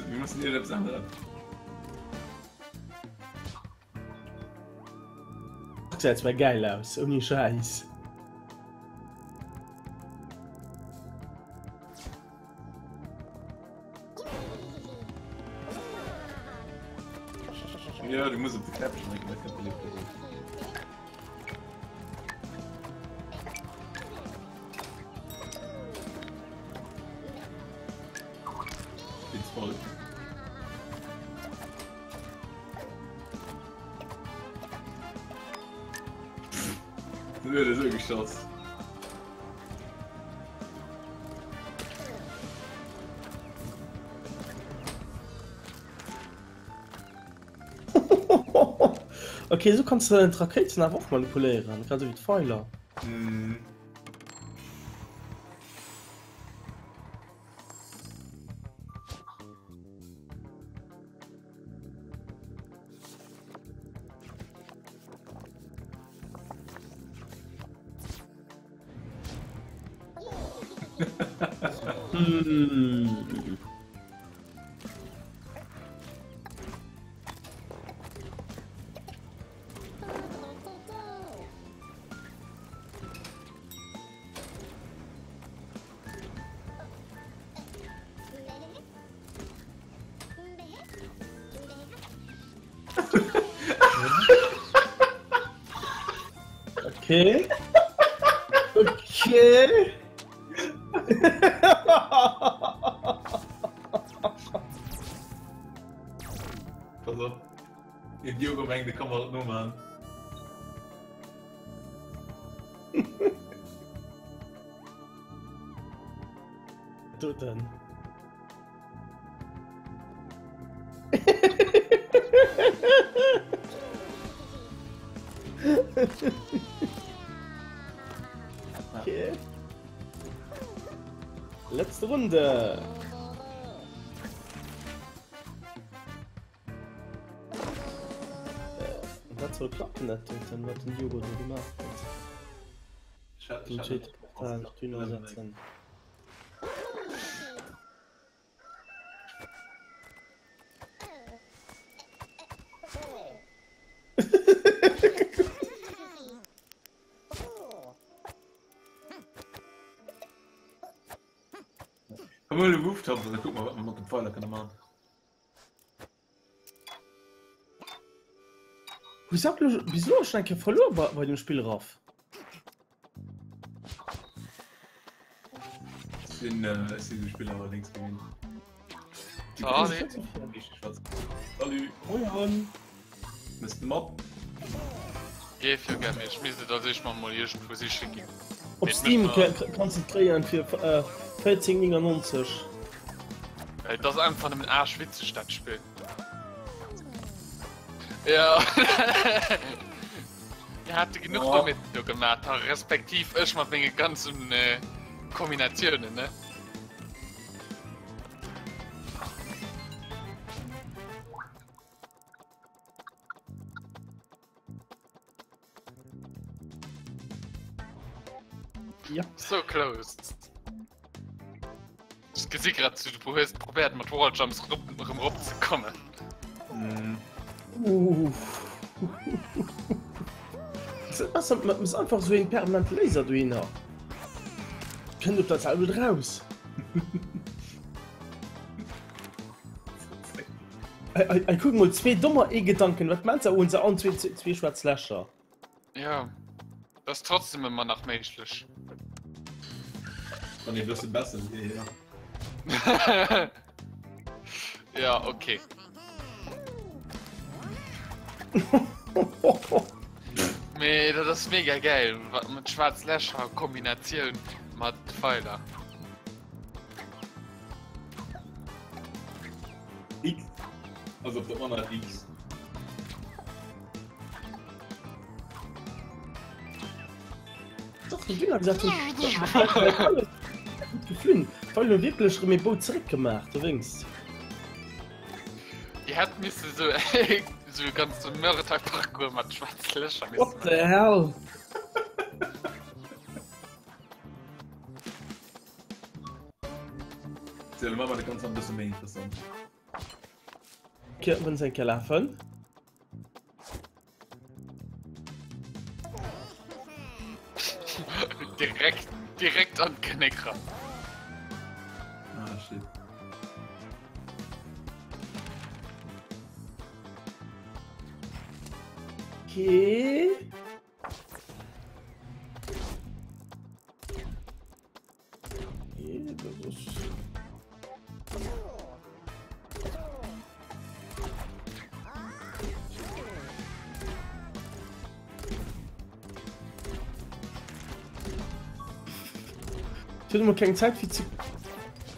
Wir müssen hier etwas anderes. Gesäit zwar geil aus, ouni Schäiss. Ja, du musst op de Knäppchen drécken, da kënnt de Lift erof. Geht's voll. Du huet esou geschoss. Ok, esou kanns de d'Rakéiten awer och manipuléieren, grad esou wéi d'Pfeiler. Mhm. Hm. Okay. Okay. Pass op. Den Diogo mengt, de kann mer et noman. Do denn. Okay. Letzte Runde. Äh, dat soll klappen, dat doten, wat den Diogo do gemaach huet. Den zweete Portal nach duerno setzen. Komm mol de Rooftop an da kucke mer wat mer mat dem Pfeiler kënne man. Hu sag lo bis lo schon eng Kéier verluer bei, bei dem Spill Raff. Ech sinn, äh, ech sinn de Spill allerdéngs gewinnt. Salut. Salut. Moien. Mëss de mat? Géif jo gär, mee ech misst et als éischt mol iergendwou siche ginn. Op Steam kanns de et kréien fir 14,99. Et ass einfach nëmmen aarschwitzeg dat Spill. Jo. Mir hate genuch domat do gemaach, respektiv ech mat menge ganzen Kombinatiounen, ne? Ja. So close. Ech gesi grad, du hues probéiert mat Walljumps rëm rop ze kommen. Mm. Uh. Was ass einfach so een permanent Laser dohinner. Kënnt op dat selwecht raus. Ei, ei, kuck mol, zwee Dommer, ee Gedanken. Wat meinst du? Oh, an zwee, zwee schwarz Lächer. Ja, das ist trotzdem immer nach méiglech. Wann ee bësse besser wier, ja. Ja, okay. Mee dat ass mega geil, wat mat schwarz Lächer Kombinatioun mat Pfeiler. X. Also op der aner X. Doch, die Dinger gesagt hun geflunn. Weil hun wirklich rem ee Boot zeréck gemaach, du wéngst. Dir hätt misse sou sou e ganze Mörderparcours mat schwarze Lächer missen What the hell? So, dann machen wir das Ganze ein bisschen mehr interessant. Okay, wann eng Kéier lafen. Direkt, direkt an d'Genéck ran. Ah, shit. Okay. Ich hatte immer keine Zeit fir ze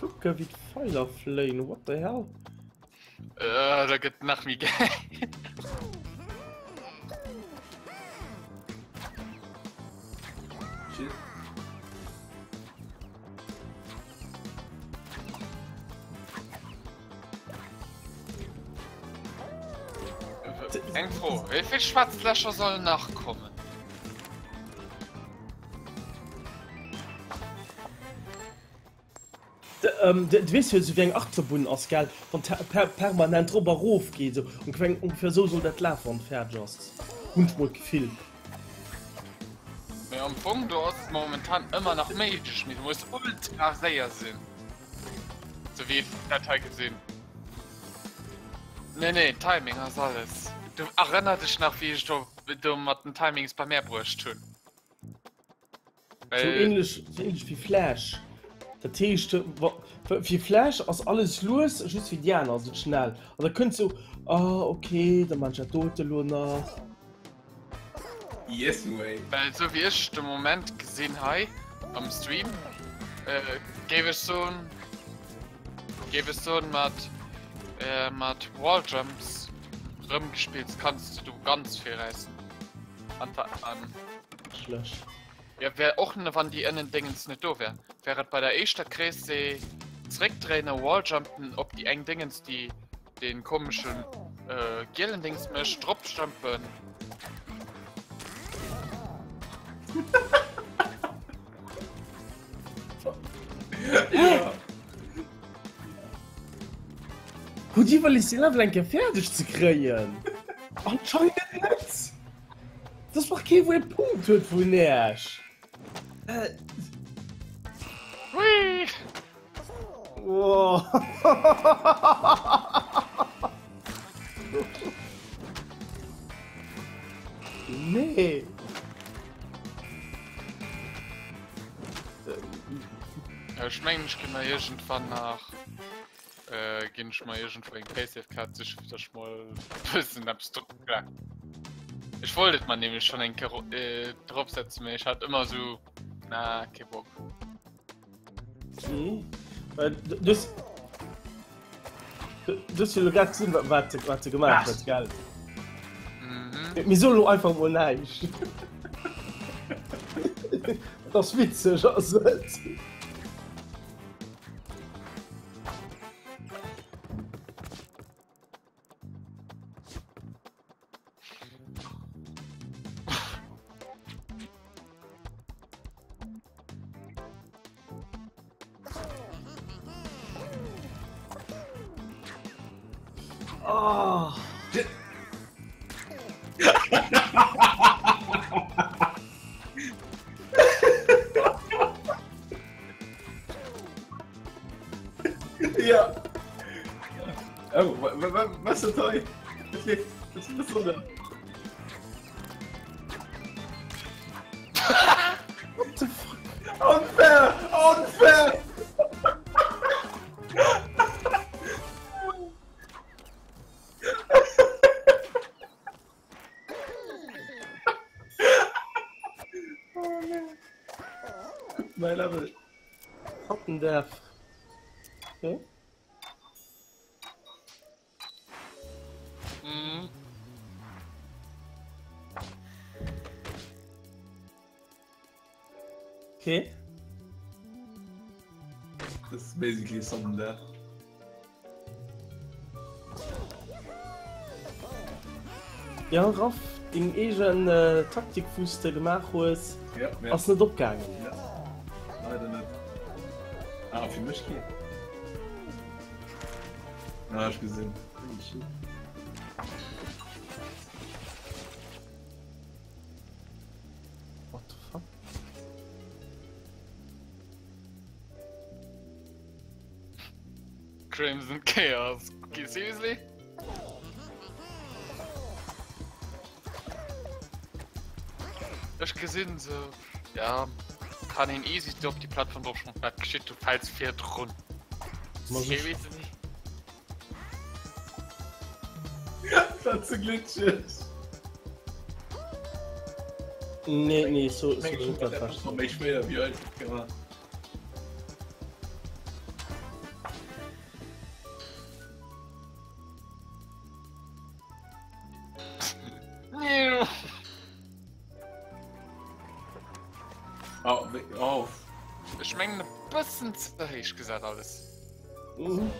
kucke wéi d'Pfeiler fléien. What the hell? Äh, da gëtt nach méi geil. Shit. Eng Fro, wéi vill schwarz Lächer sollen nach kommen? Du weess jo esou wéi eng Achterbunn ass gell, wann permanent rop a rof geet esou ongeféier esou soll dat lafen wann et fäerdeg ass, hunn ech mol d'Gefill. Mee am Fong do ass et momentan ëmmer nach méiglech, mee du muss ultra séier sinn, sou wéi ech dat hei gesinn. Nee nee, Timing ass alles. Du erënner dech nach wéi ech do do mat den Timings bei mär bruecht hunn. Sou ähnlech, sou ähnlech wéi Flash. Dat heescht, fir Flash ass alles lues, just fir déi aner ass et schnell. An da kënnt sou, ah okay, da man ech dat dote lo nach. Yes way. Well sou wéi ech de Moment gesinn hei am Stream, géif ech soen, géif ech soen mat mat Walljumps rëmgespillt kanns de do ganz vill räissen. An an. Schlecht. Ja wär och ne wann déi ënnen Déngens net do wär. Wär et bei der éischter Kreessee zréckdréinen, Walljumpen op déi eng Déngens déi dee komeschen gielen Dings mécht, dropjumpen. Ja. Hutt Dir iwwerleet dee Level eng Kéier fäerdeg ze kréien? Anscheinend net! Dat ass doch kee wou e Punkt huet vun Äech. Äh. Hui! Oh. Nee. Ja, ech mengen, ech ginn mer iergendwann nach. Ginn ech mer iergendwou eng Paysafecard sichen, fir dass ech mol bëssen eppes drop kla. Ech wollt et mer nämlech schonn eng Kéier drop setzen, mee ech hat ëmmer esou, na, kee Bock. Mhm. Du hues, du hues jo elo grad gesinn, wat wat se gemaach huet, gell? Mhm. Mir soen elo einfach mol näischt. Et ass witzeg, ass et? Oh. Ja. Oh, was ist das? Was ist das denn? What the fuck? Unfair! Unfair! Nei Level. Sudden Death. Okay. Mhm. Okay. Das ist basically Sudden Death. Ja Raff, deng eegen Taktik wous de gemaach hues ass net opgaangen. Ja, leider net. Ah, fir mech geet. Ah, ech gesinn. Holy shit. What the fuck? Crimson Chaos. Seriously? Ech gesinn se. Ja, kann een easy op die Plattform drauf springen. Wat geschitt? Du fäls virdrun. Seriously? Wat ze glitscheg. Nee, nee, so, so net dat verstanden. Méi schwéier wéi einfach gemaach. Oh, oh. Ech mengen e bëssen ze héich gesat alles. Mhm.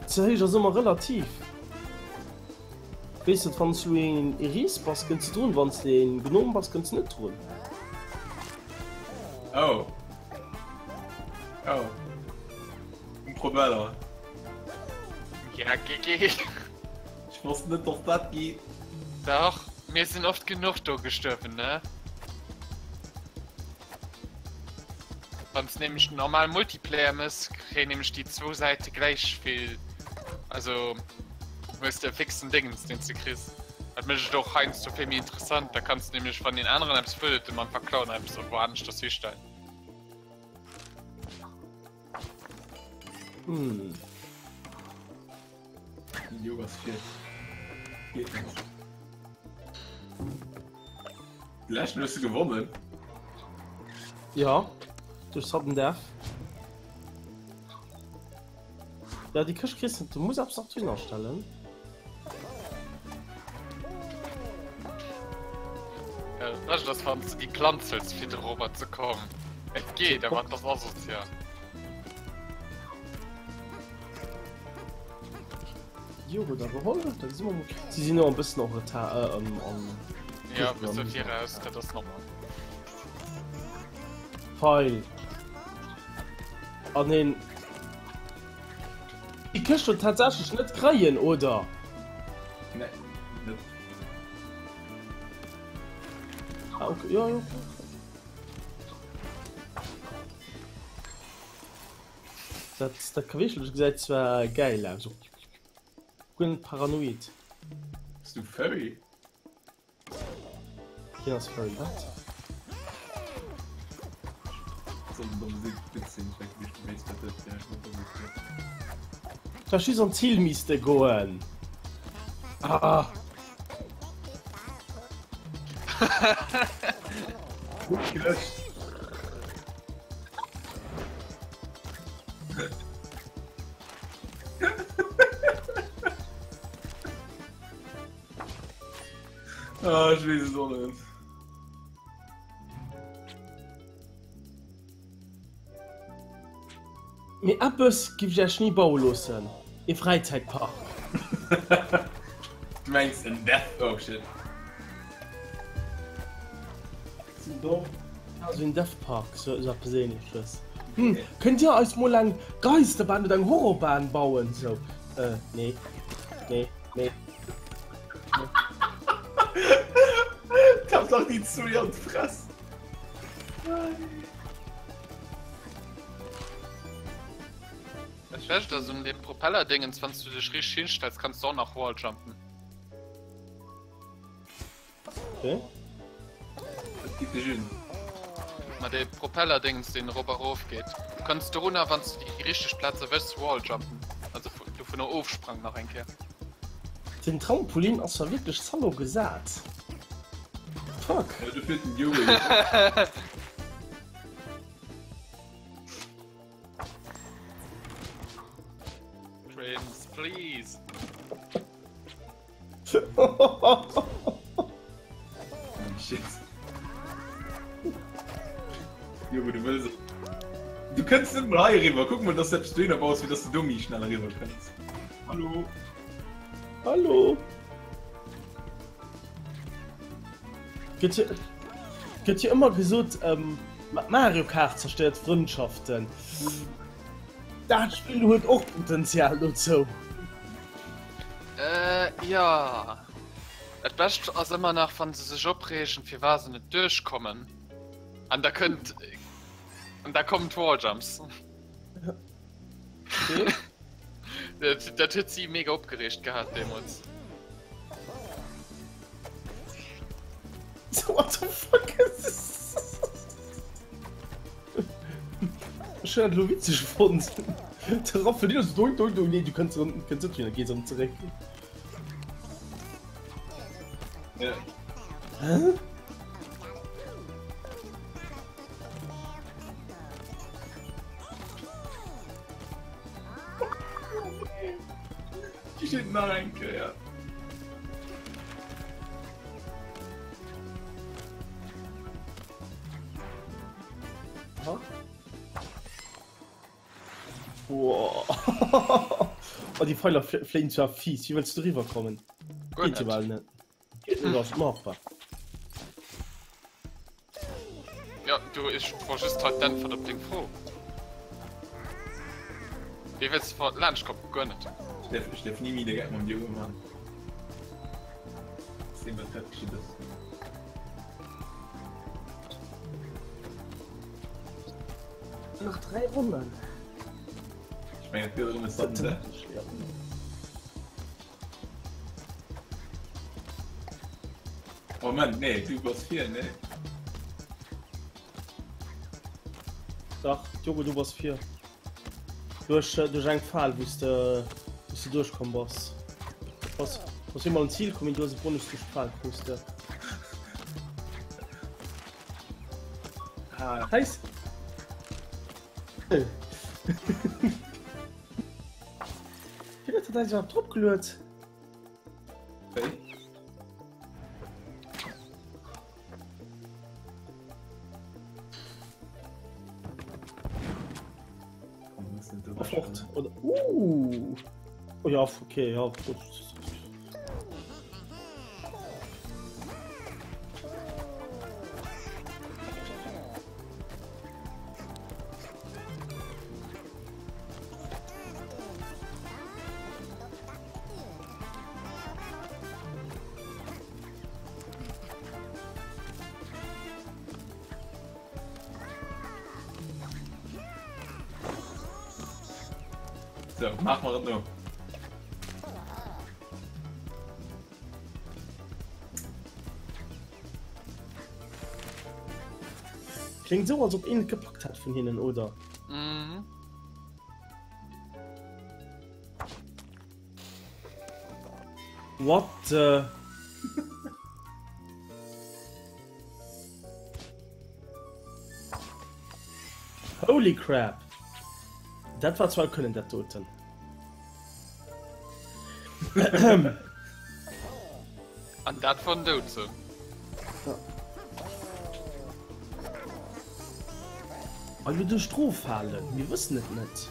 Ze héich ass ëmmer relativ. Weess net, wann s du een Ris bass, kënns de drun, wann s de een Gnom bass, kënns de net drun. Oh. Oh. Ein Propeller. Ja, GG. Ech wosst net, dass dat geet. Dach, mir sinn oft genuch do gestuerwen, ne? Wann s nämlech normal Multiplayer mëss, kréien nämlech déi zwou Säite gläich vill. Also hues de e fixen Dingens, deen s de kriss. Dat mécht et och heiansdo vill méi interessant. Da kanns de nämlech, wann deen aneren eppes wëll, dem einfach klauen an eppes wou aneschters histellen. Hm. Jo, was fir. Geet net. Leschten hues du gewonnen. Ja, duerch Sudden Death. Ja, déi Këscht kriss du, du muss eppes nach drun astellen. Ja, das Beschte ass, wann du déi Planz hëls, fir dorobber ze kommen. Et geet, awer et ass asozial. Jo, huet er geholl. Da gesi mer mol. Si sinn och e bëssen en retard, äh, an, an Ja, e bësse viraus, dat ass normal. Feil. An een. Déi Këscht huet tatsächlech net kréien, oder? Nee, net. Ah, okay. Ja, ja, okay. Dat, dat Kaweechelchen gesäit zwar gäil aus, och guer net paranoid. Bass du Furry? Hien ass Furry, wat? So. soll domm sinn, gutt sinn. Ech weess wat dat fir eng Da just an d'Ziel misste goen. Ah. Gutt gelöscht. Ah, ech weess et och net. Mee eppes giff ech Iech ni baue loossen, ee Fräizäitpark. Du mengs en Death, oh shit. Ja, sou en Death Park, sou eppes ähnleches. Hm, kënnt dir eis mol eng Geisterbahn oder eng Horrorbahn bauen? Sou, äh, nee, nee, nee. Kapp dach déi Zoe an d'Fress. Dat Bescht ass un deem Propellerdéngens, wann s du dech richteg hinstells, kanns du och nach Walljumpen. Okay. Dat geet dech un. Ma dee Propellerdéngens, deen erop a rof geet. Du kanns dorunner, wann s du déi richteg Plaz erwëschs, Walljumpen. Also dovunner ofsprangen nach eng Kéier. Den Trampolin ass zwar wierklech zallo gesat. Fuck. Ja, du fir den Joey. Prince, please. Shit. Jo, du wëlls. Du kënns net mol hei eriwwer. Kuck mol, dass du eppes dohinner baus, fir dass du do méi schnell eriwwer kënns. Hallo. Hallo. Gëtt jo, gëtt jo ëmmer gesot, ähm, Mario Kart zerstéiert Frëndschaften. Dat Spill huet och Potenzial dozou. Äh, jo. Dat Bescht ass ëmmer nach, wann se sech opreegen, firwat se net duerchkommen. An da kënnt, an da kommen d'Walljumps. Okay. Dat, dat huet si mega opgereegt gehat deemools. What the fuck is this? Ech hunn dat elo witzeg fonnt. De Raffel ass doink doink doink. Nee, du kënns erëm, kënns net hin, gees erëm zeréck. Ja. Hä? Déi steet nach eng Kéier. Aha. Boah. Oh, déi Pfeiler fléien zwar fies. Wéi wëlls du riwwer kommen? Guer Geet jo net. bal net. Geet net, ass machbar. Ja, du, ech wor just hei d'Äntwert op deng Fro. Wéi wëlls de laanscht kommen? Guer net. Ech däerf, ech däerf ni méi de Geck mam Diogo man. Sinn wat grad geschitt ass. Nach 3 Ronnen. Ech mengen et gëtt erëm e Sudden Death. Moment, nee, du bass vir, nee? Dach, Diogo, du bass vir. Duerch, äh, duerch eng Fal, wou s de, wou s de duerchkomm bass. Bass, bass eemol an d'Zil komm, mee du hues e Bonus duerch d'Fal krus de. Ah. Heiß. Wien huet dat eigentlech iwwerhaapt dropgeluet? Wéi? Fort oder uh. Oh ja, okay, ja. Gut. So, mach mal no. Kléngt esou, als ob een et gepackt hätt vun hinnen, oder? Mhm. What the... Holy crap! Dat war zwar kënnen dat doten. An dat von Doze. Ja. An du Strof halen, mir wëssen et net.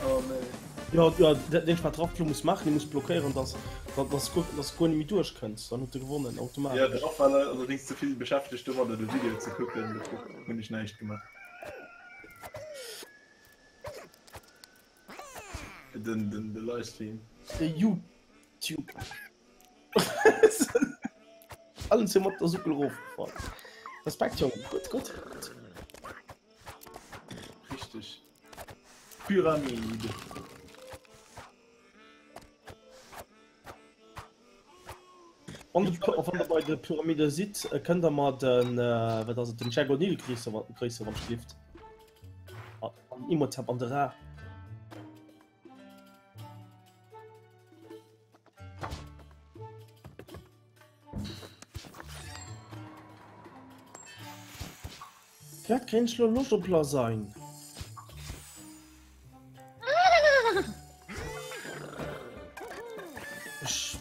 Oh, nee. Ja, ja, den wat drauf muss machen, die muss blockéieren, dass dass dass guer net méi duerchkënns, dann huet de gewonnen Ja, automatesch. de Raff war allerdings ze vill beschäftegt domadder de Video ze kucken, dofir hunn ech näischt gemaach. Den, den, de Livestream. De YouTube. Allen zu mat der Suckel erofgefall. Respekt Jongen, gutt, gutt. Richteg. Pyramide. Wann de, wann der bei de Pyramide sidd, äh, kënnt der mer den, äh, wat ass et, den Jack O'Neill gréisse wann gréisse wann schlift. An Imhotep an de Ra. Firwat kréien ech lo Loscht op Lasagne? Ech.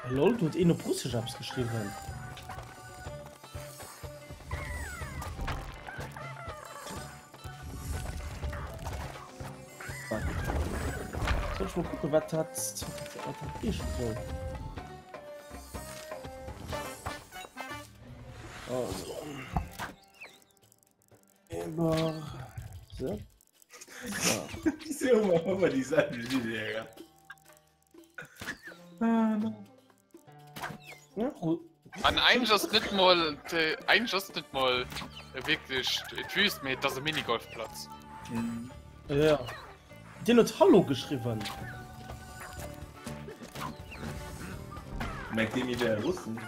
Lol, do huet een op Russesch eppes geschriwwen. Soll ech mol kucken, wat dat, wat dat heesche soll? Also. Eber. So. Wieso immer immer dieselbe Idee, ja? An eigentlech ass net mol eigentlech ass net mol wierklech d'Wüst, mee et ass e Minigolfplatz. Mhm. Ja. Deen huet Hallo geschriwwen. Mengt dee mir wäre Russen?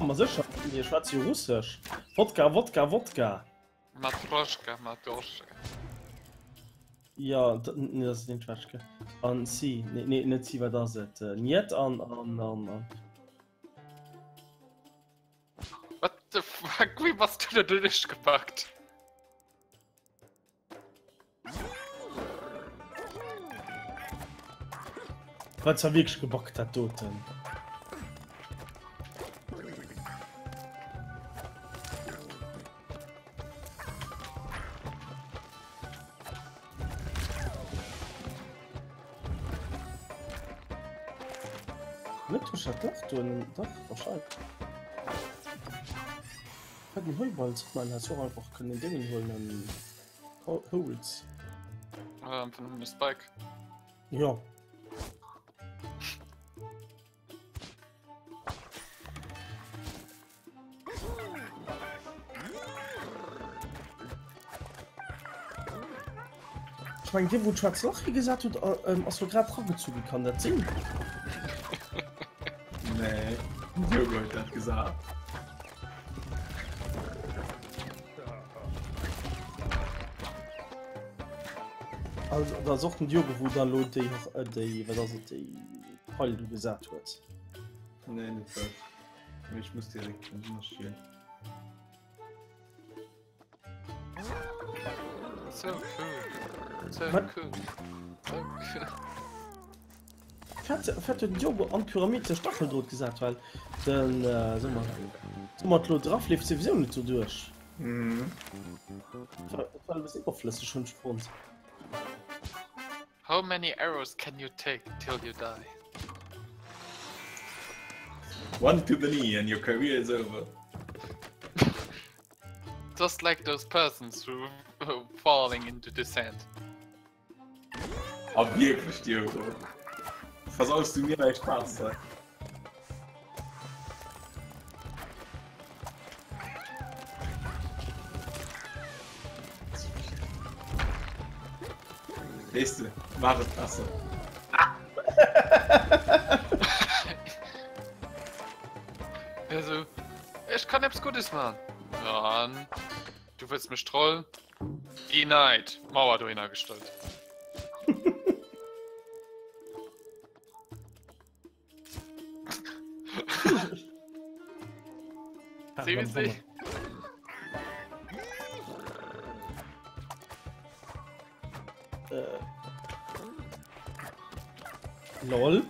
Ma sécher, mir schwätze jo Russesch. Wodka, Wodka, Wodka. Matroschka, Matroschka. Ja, nee, das ist den Schwätschke. An si, nee, nee, net si, wat ass et? Äh, Niet an, an, an, an. What the fuck, wéi bass du da duerchgepackt? Wat zwar wierklech gebackt dat doten. Net duerch dat Lach doen, dach wahrscheinlech. Wat den Heuball man hätt och einfach kënnen Dingen huelen an Holes. Ähm, vun dem Spike. Ja. Ech mengen dee wou d'schwaarz Lach higesat huet ass lo grad dragezu gi, kann dat sinn? Nee, den Diogo huet dat gesat. Also dat ass och den Diogo wou da lo déi déi wat ass et déi Peil do gesat huet. Nee, net dat. Mee ech muss direkt marschieren. So cool. So Wat? cool. So cool. Fährt fährt den Diogo an d'Pyramid de Stacheldrot gesat, well den äh, so mal so mat lo drauf leeft sowieso net so duerch. Mhm. Dat war dat war e bëssen iwwerflësseg hunn ech fonnt. How many arrows can you take till you die? One to the knee and your career is over. Just like those persons who falling into the sand. A wierklech Diogo. Versaus du mir däi Spaass hei? Weess de, maach et besser. Also, ech kann eppes Guddes man. An du wëlls mech trollen? Denied. Mauer dohinner gestallt. Seriously? Äh. Lol.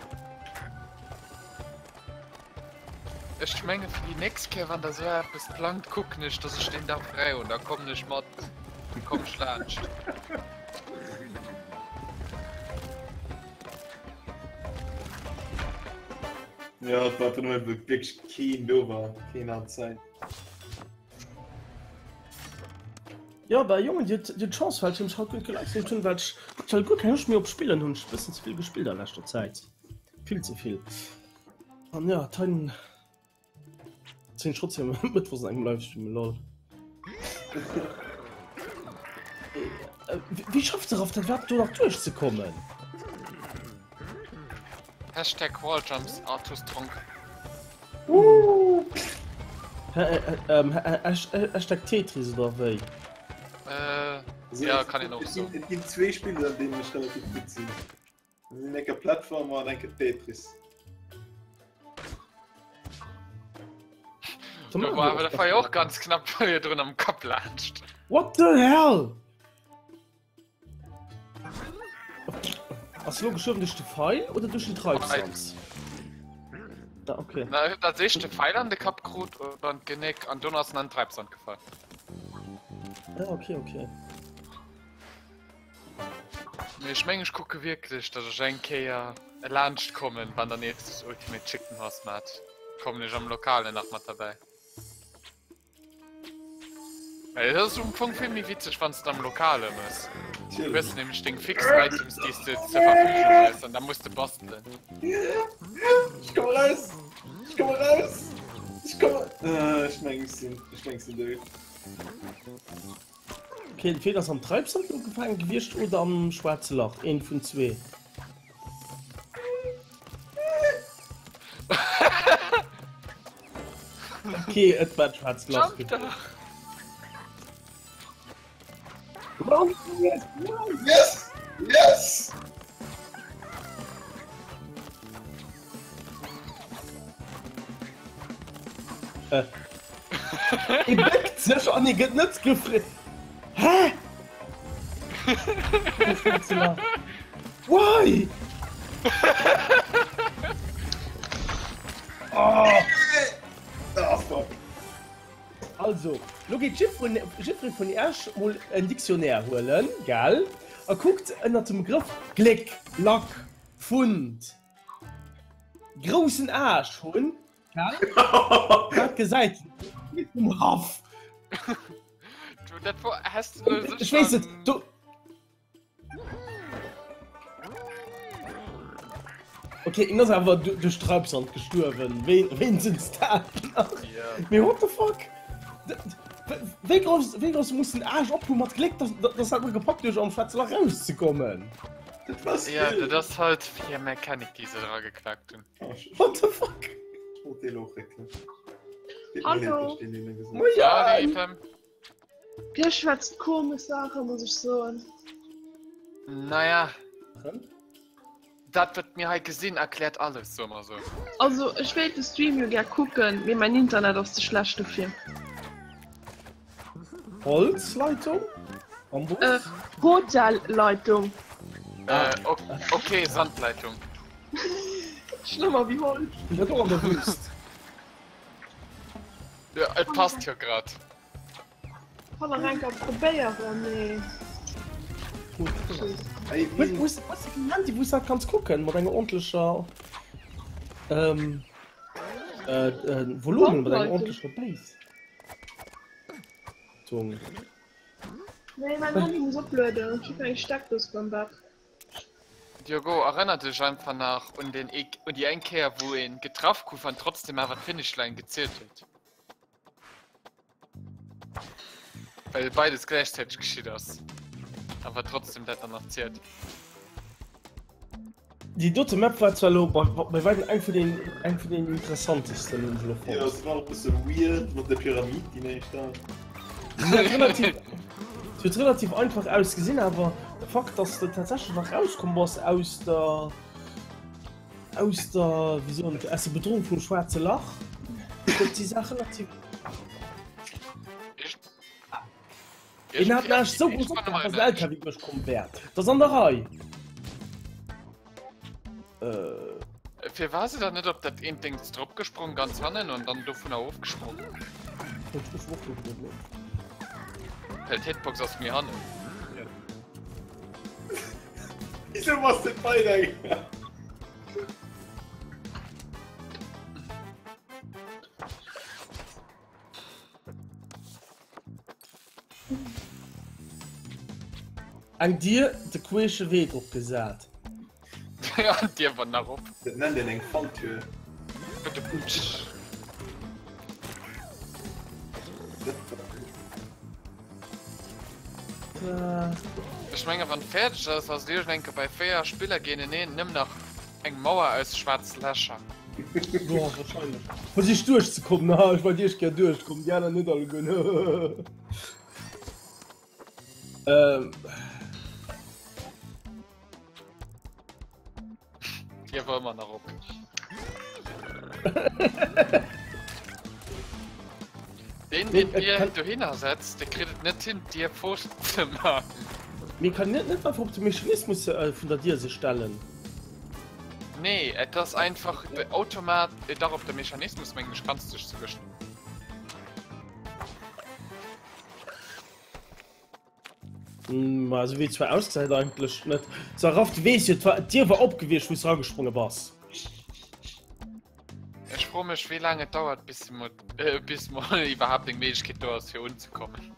Ech menge fir déi nächst Kéier wann der sou eppes plangt kucken ech dass ech deen Dag fräi hunn, da kommen ech mat, komm ech laanscht. Ja, et war einfach nëmme wou wierklech keen do war, keen hat Zäit. Jo bah Jongen, dir hutt d'Chance well ech hunn mech haut guer net gelivestreamt hunn, well ech aktuell guer keng Loscht méi op Spillen hunn. Ech hu bëssen ze vill gespillt a leschter Zäit, vill ze vill. An jo, d'Heiden sinn ech trotzdem mëttwochs an engem Livestream, lol. Wéi schafft de Raff dat iwwerhaapt do nach duerchzekommen? Hashtag Walljumps Artustronk. Hashtag Tetris oder wéi? Äh, ja, kann een och soen. Et ginn zwee Spiller, an deenen ech relativ gutt sinn. Dat sinn enke Platformer an enke Tetris. Do war awer der Feier och ganz knapp virdrun am Kapp laanscht. What the hell? Ass lo gestuerwen duerch de Feil oder duerch den Treibsand? Ah, okay. Na, huet als éischt de Feil an de Kapp krut oder an d'Genéck an dunn ass en an den Treibsand gefall. Ah, okay, okay. Mee ech meng ech kucke wierklech datt ech eng Kéier laanscht kommen wann der nees das Ultimate Chicken Horse mat kommen ech am Lokalen nach mat derbäi. Et ass um Fong vill méi witzeg wann s de am Lokale mëss. Du hues nämlech deng fix Items déi s de zur Verfügung hues an da muss de bastelen. Ech komme raus! Ech komme raus! Ech komme. Ech meng ech sinn ech meng ech sinn dout. Okay, entweder ass am Treibsand ugefaangen gewiescht oder am schwaarze Lach, eent vun zwee. Okay, et war d'schwaarzt Lach. Jump dach! Run, Forrest, run! Yes! Yes! Äh. E béckt sech an e gëtt net gefri. Hä? Why? Oh. Ah, fuck. Also, lo geet jiddwereen jiddweree vun Iech mol en Dictionnaire huelen, gell? A kuckt ënnert dem Begrëff Gléck, Luck, Pfund, groussen Aarsch hunn, gell? Wat gesäit en vum Raff? Du, dat wor, has de lo Ech weess et, do. Okay, en ass awer duerch Treibsand gestuerwen. Wéinstens dat nach. Mee what the fuck? Wéi grouss, wéi grouss muss den Aarsch op hu mat Gléck, dass, dass dat nach gepackt huet, am schwaarze Lach rauszekommen? Dat war Ja, dat ass halt hir Mechanic, déi se dra geklaakt hunn. What the fuck? Ech wollt deen och réckelen. Hallo. Moien! Dir schwätzt komesch Saachen, muss ech soen. Naja. Dat wat mir hei gesinn erkläert alles, soe mer sou. Also ech wéilt de Stream jo gär kucken, mee mäin Internet ass ze schlecht dofir. Holzleitung? Bambus? Äh, Hotelleitung. Äh, ok, Sandleitung. Schlëmmer wéi Holz. Dat och an der Wüst. Ja, et passt jo grad. Kann nach eng Kéier probéieren, mee. Hues de keng Handy wou s dat kanns kucken mat enger ordentlecher ähm, äh, äh, Volumen, mat enger ordentlecher Base? Tung. Nee, mein Handy muss oplueden. Ech hu keng Steckdose beim Bett. Diogo, erënner dech einfach nach un den un déi eng Kéier wou een getraff gouf an trotzdem awer d'Finishline gezielt huet. Well beides gläichzäiteg geschitt ass. Awer trotzdem dat dann nach zielt. Déi dote Map war zwar elo bei bei weitem eng vun den eng vun den interessantesten hunn ech elo fonnt. Jo, se war och bësse weird mat der Pyramid déi näischt da. Se huet relativ se huet relativ einfach ausgesinn, awer de Fakt dass de tatsächlech nach rauskomm bass aus der aus der wéi soen aus der Bedrohung vum schwaarze Lach huet déi Saach relativ Een hat näischt esou grouss opgemaach, dass en LKW duerchkomm wär. Dat ass an der Rei. Äh. Fir war se dann net op dat eent Déngs drop gesprong ganz hannen an dann dovunner ofgesprong? Well d'Hitbox ass méi hannen. Wieso bass de weider? Eng Dier de queesche Wee drop gesat. Ja, d'Dier war nach op. Dat nennt een eng Falltür. Ech menge wann fäerdeg ass, ass et iergend enke bei 4 Spiller géinteneen nëmmen nach eng Mauer aus schwaarz Lächer. Jo, wahrscheinlech. Versich duerchzekommen, haha, ech wollt iech gär duerchkommen, déi aner net alleguer, hehehe. Ähm. D'Dier war ëmmer nach op. Deen, deen d'Dier dohinner setzt, dee kritt et net hin, d'Dier fort ze man. Mee kann een net einfach op de Mechanismus vun der Dier sech stellen? Nee, et ass einfach de Automat, dach op de Mechanismus mengen ech kanns dech souguer. Ma esou wéi et zwar ausgesäit eigentlech net. So Raff, du weess jo, d'Dier war op gewiescht wou s ragespronge bass. Ech froe mech wéi laang et dauert bis mol bis mol iwwerhaapt eng Méiglechkeet do ass fir unzekommen.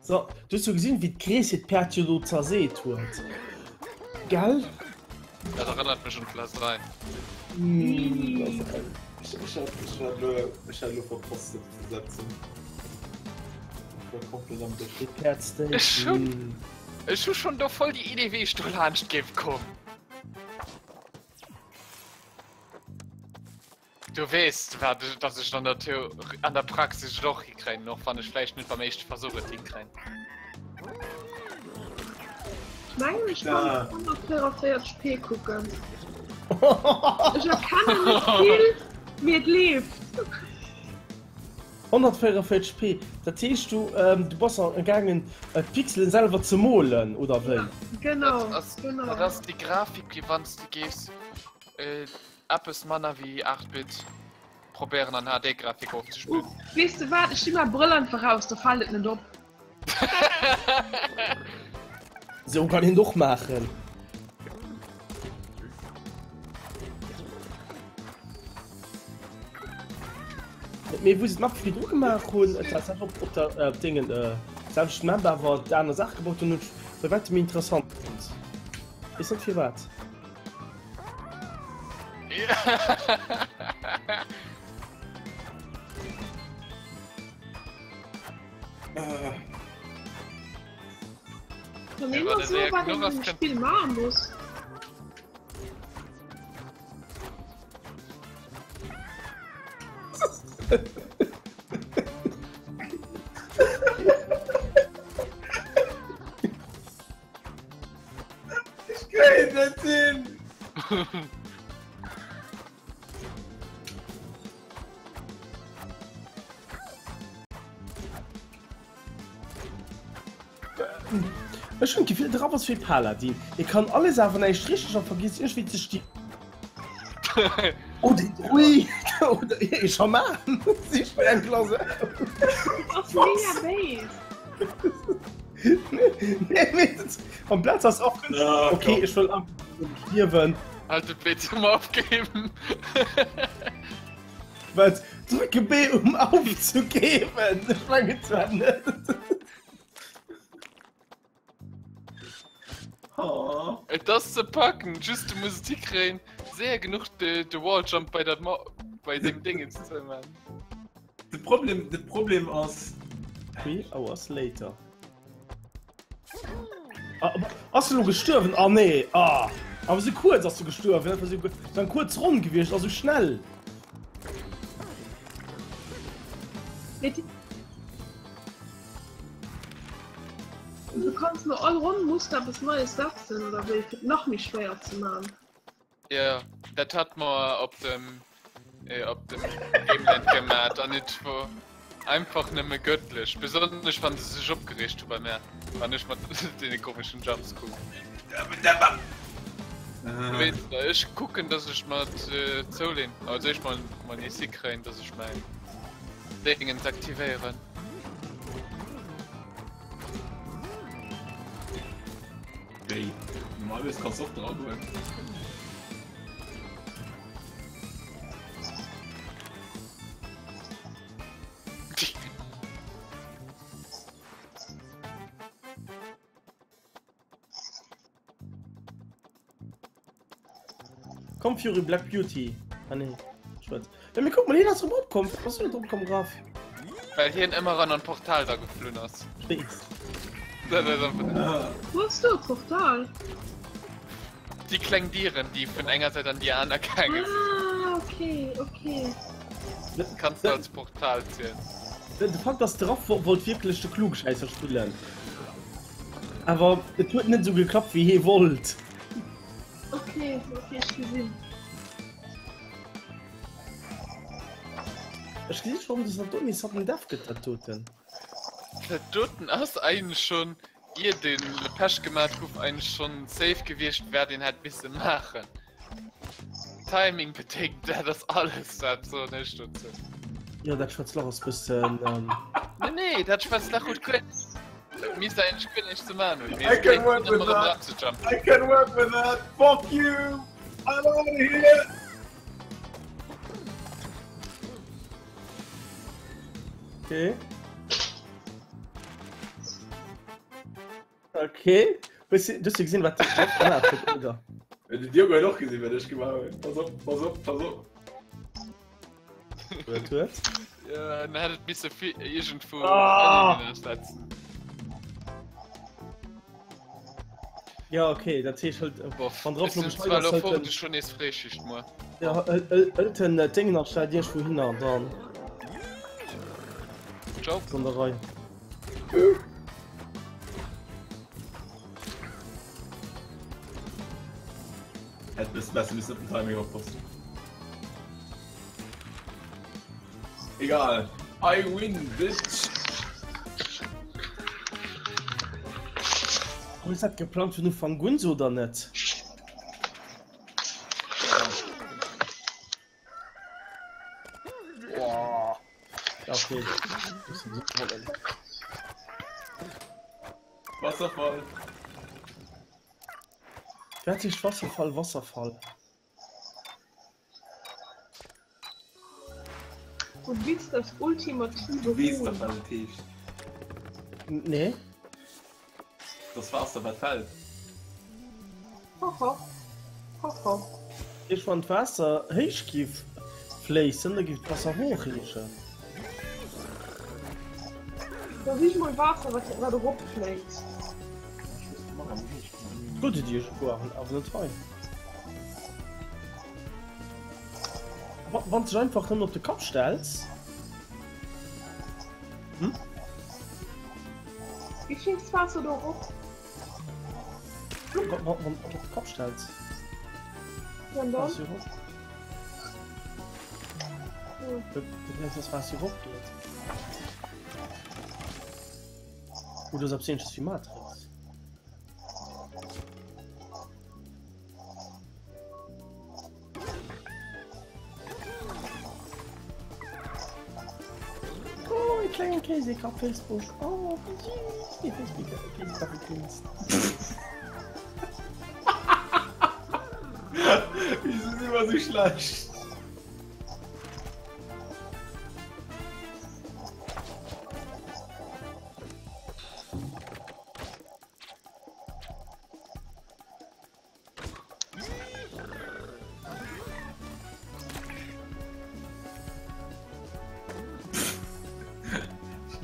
So, du hues jo gesinn wéi d'Grees hiert Päerd jo do zerseet huet, gell? Dat erënnert mech un d'Lasagne. Ech hat elo verpasst et ze setzen. Ech hunn ech hu schonn do voll déi Idee wéi ech do laanscht géif kommen. Du weess wat ech dass ech an der Theo an der Praxis et och hikréien, och wann ech vläicht net beim éischte Versuch et hikréien. Ech mengen ech kann 144p kucken. Ech erkennen net vill, mee et leeft. 144p, dat heescht du du bass am gaangen d'Pixelen selwer ze molen oder wéi? Genau, Dat ass, genau. dat ass déi Grafik wéi wann s de géifs eppes manner wéi 8 Bit probéieren an HD Grafik ofzespillen. Uff, weess de wat, ech di mäi Brëll einfach aus, da fält et net op. Sou kann een et och maachen. Mee wou se d'Map virdru gemaach hunn, et war selwer op der äh, Dingen äh, selwecht Map awer d'aner Saach gebaut hunn, hunn ech bei weitem méi interessant fonnt. Weess net firwat. Kann een mer soen, wat een am Spill maache muss? Ech kréien net hin! Ech hunn d'Gefill, de Raff ass wéi Paladin, hie kann alles awer näischt richteg a vergiesst iergendwéi ze sti. Oder een Druid oder ee Schaman. Sich mir eng Klass aus. Ass mega béis. Nee, mee dat, amplaz ass och okay, ech wëll einfach stierwen. Halt de Blitz um opgeben. Wat? Drücke B um aufzugeben. Ech mengen zwar net. Oh. Et ass ze packen, just du muss et hikréien, séier genuch de, de Walljump bei der Ma bei dem Dingens ze man. De Problem, de Problem ass, Three hours later. Ass du lo gestuerwen? Ah nee, ah. Awer sou kuerz ass du gestuerwen, dat war sou sou eng kuerz Ronn gewiescht, a sou schnell. Du kanns no all Ronn muss de eppes Neies setzen oder wéi fir et nach méi schwéier ze man. Jo, dat hat mer op dem op dem Gameland gemat an et wor einfach nëmme göttlech, besonnesch wann se sech opgereegt hu bei mär, wann ech mat deene komeschen Jumps koum. Wéinst ech kucken dass ech mat zouleen, also ech mol mol nees hikréien dass ech mäin Déngens aktivéieren. Wéi? Normalerweis kanns du och dra goen. Komm Fury Black Beauty. Ah nee, schwätz. Ja, mir guck mal, hien ass erëm opkomm. Bass du net opkomm, Graf? Well hien ëmmer an an d'Portal da geflunn ass. Weess. Dat ass einfach. Wou ass do e Portal? Déi kleng Dieren, déi vun enger Säit an déi aner gaange sinn. Ah, okay, okay. Kanns du als Portal zielen. De Fakt ass, de Raff wollt wierklech de Klugschäisser spillen. Awer et huet net esou geklappt wéi hee wollt. Ok, ok, ech gesinn. Ech gesinn schon, dass dat do nees sudden death gëtt, dat doten. Dat doten ass eigentlech schon, ier den Lepech gemat guff, eigentlech schon safe gewiescht wat een hätt misse maachen. Timing bedéngt, dat ass alles dat soen ech dozou. Jo, dat schwarz Lach ass bëssen. Nee, nee, dat schwarz Lach huet guer misst eigentlech guer näischt ze man hunn. I can work with that. I can work with that. Fuck you. I'm out of here. Okay. Okay. Hues du hues du gesinn, wat de Jeff gemaach huet, oder? Den Diogo huet och gesinn, wat ech gemaach hunn. Pass op, pass op, pass op. Huet, huet. Ja, en hätt et misse vi iergendwou Ah! ënnen setzen. Ja, okay, dat heescht halt, äh, Boah, wann drauf ech sinn noch zwar elo halt fort, den, ech hunn nees Fréischicht muer. ja, hëlt den äh, Ding nach schnell iergendwou hin an dann Ciao. ist an der Rei. Hätt bis besser missen op den Timing oppassen. Egal. I win, bitch! Hues dat geplant vun Ufank un sou oder net? Okay. Wasserfall. Wat heescht Wasserfall, Wasserfall? Du bist das ultimative Du weess Huhn. dach wat et heescht. Nee. Das Waasser wat fält. Hoho. Hoho. Heescht wann d'Waasser héich giff fléissen, da giff d'Waasser hochreechen. Da sich mol Waasser wat wat eropfléisst. Gëtt et iergendwou awer awer net hei. Wann sech einfach nëmmen op de Kapp stells. Hm? Wéi fliisst d'Waasser do erop? Wann wann op de Kapp stells. Ja, an dann? Waasser erop. Dat dat ass Waasser erop geet. Oder ass eppes ähnleches wéi Matrix? Oh, e klenge Kéiseker op Facebook. Oh, wéi süß, dee Facebook Kéiseker geklinst. Wieso si mer sou schlecht?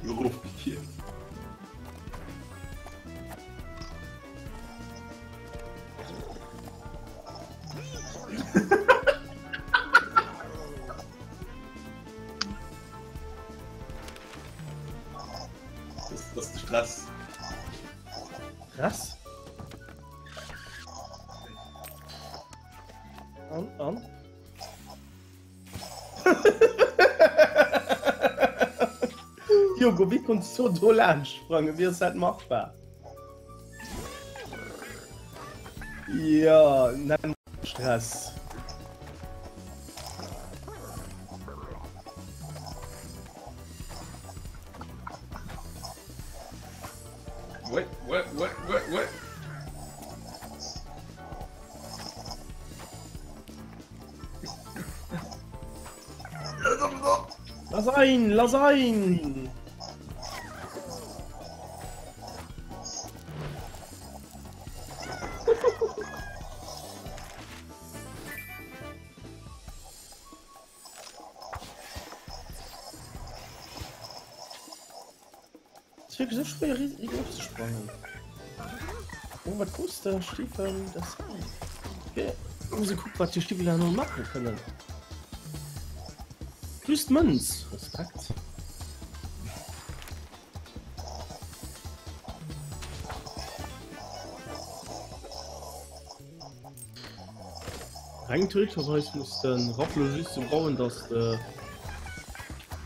Erofgekiert. Stress. Stress? An, an? Diogo, wéi konns du do laanscht sprangen? Wéi ass dat machbar? Jo, nenn Stress. What, what, what, what, what? Lass ein, lass ein! Ass wierklech esou schwéier eropzesprangen. Oh wat krus de Stiefel? Das okay. Muss e kucken wat déi Stiefel herno maache kënnen. Just Mënz. Respekt. Reng theoretescherweis muss de Rafflo just sou bauen, dass de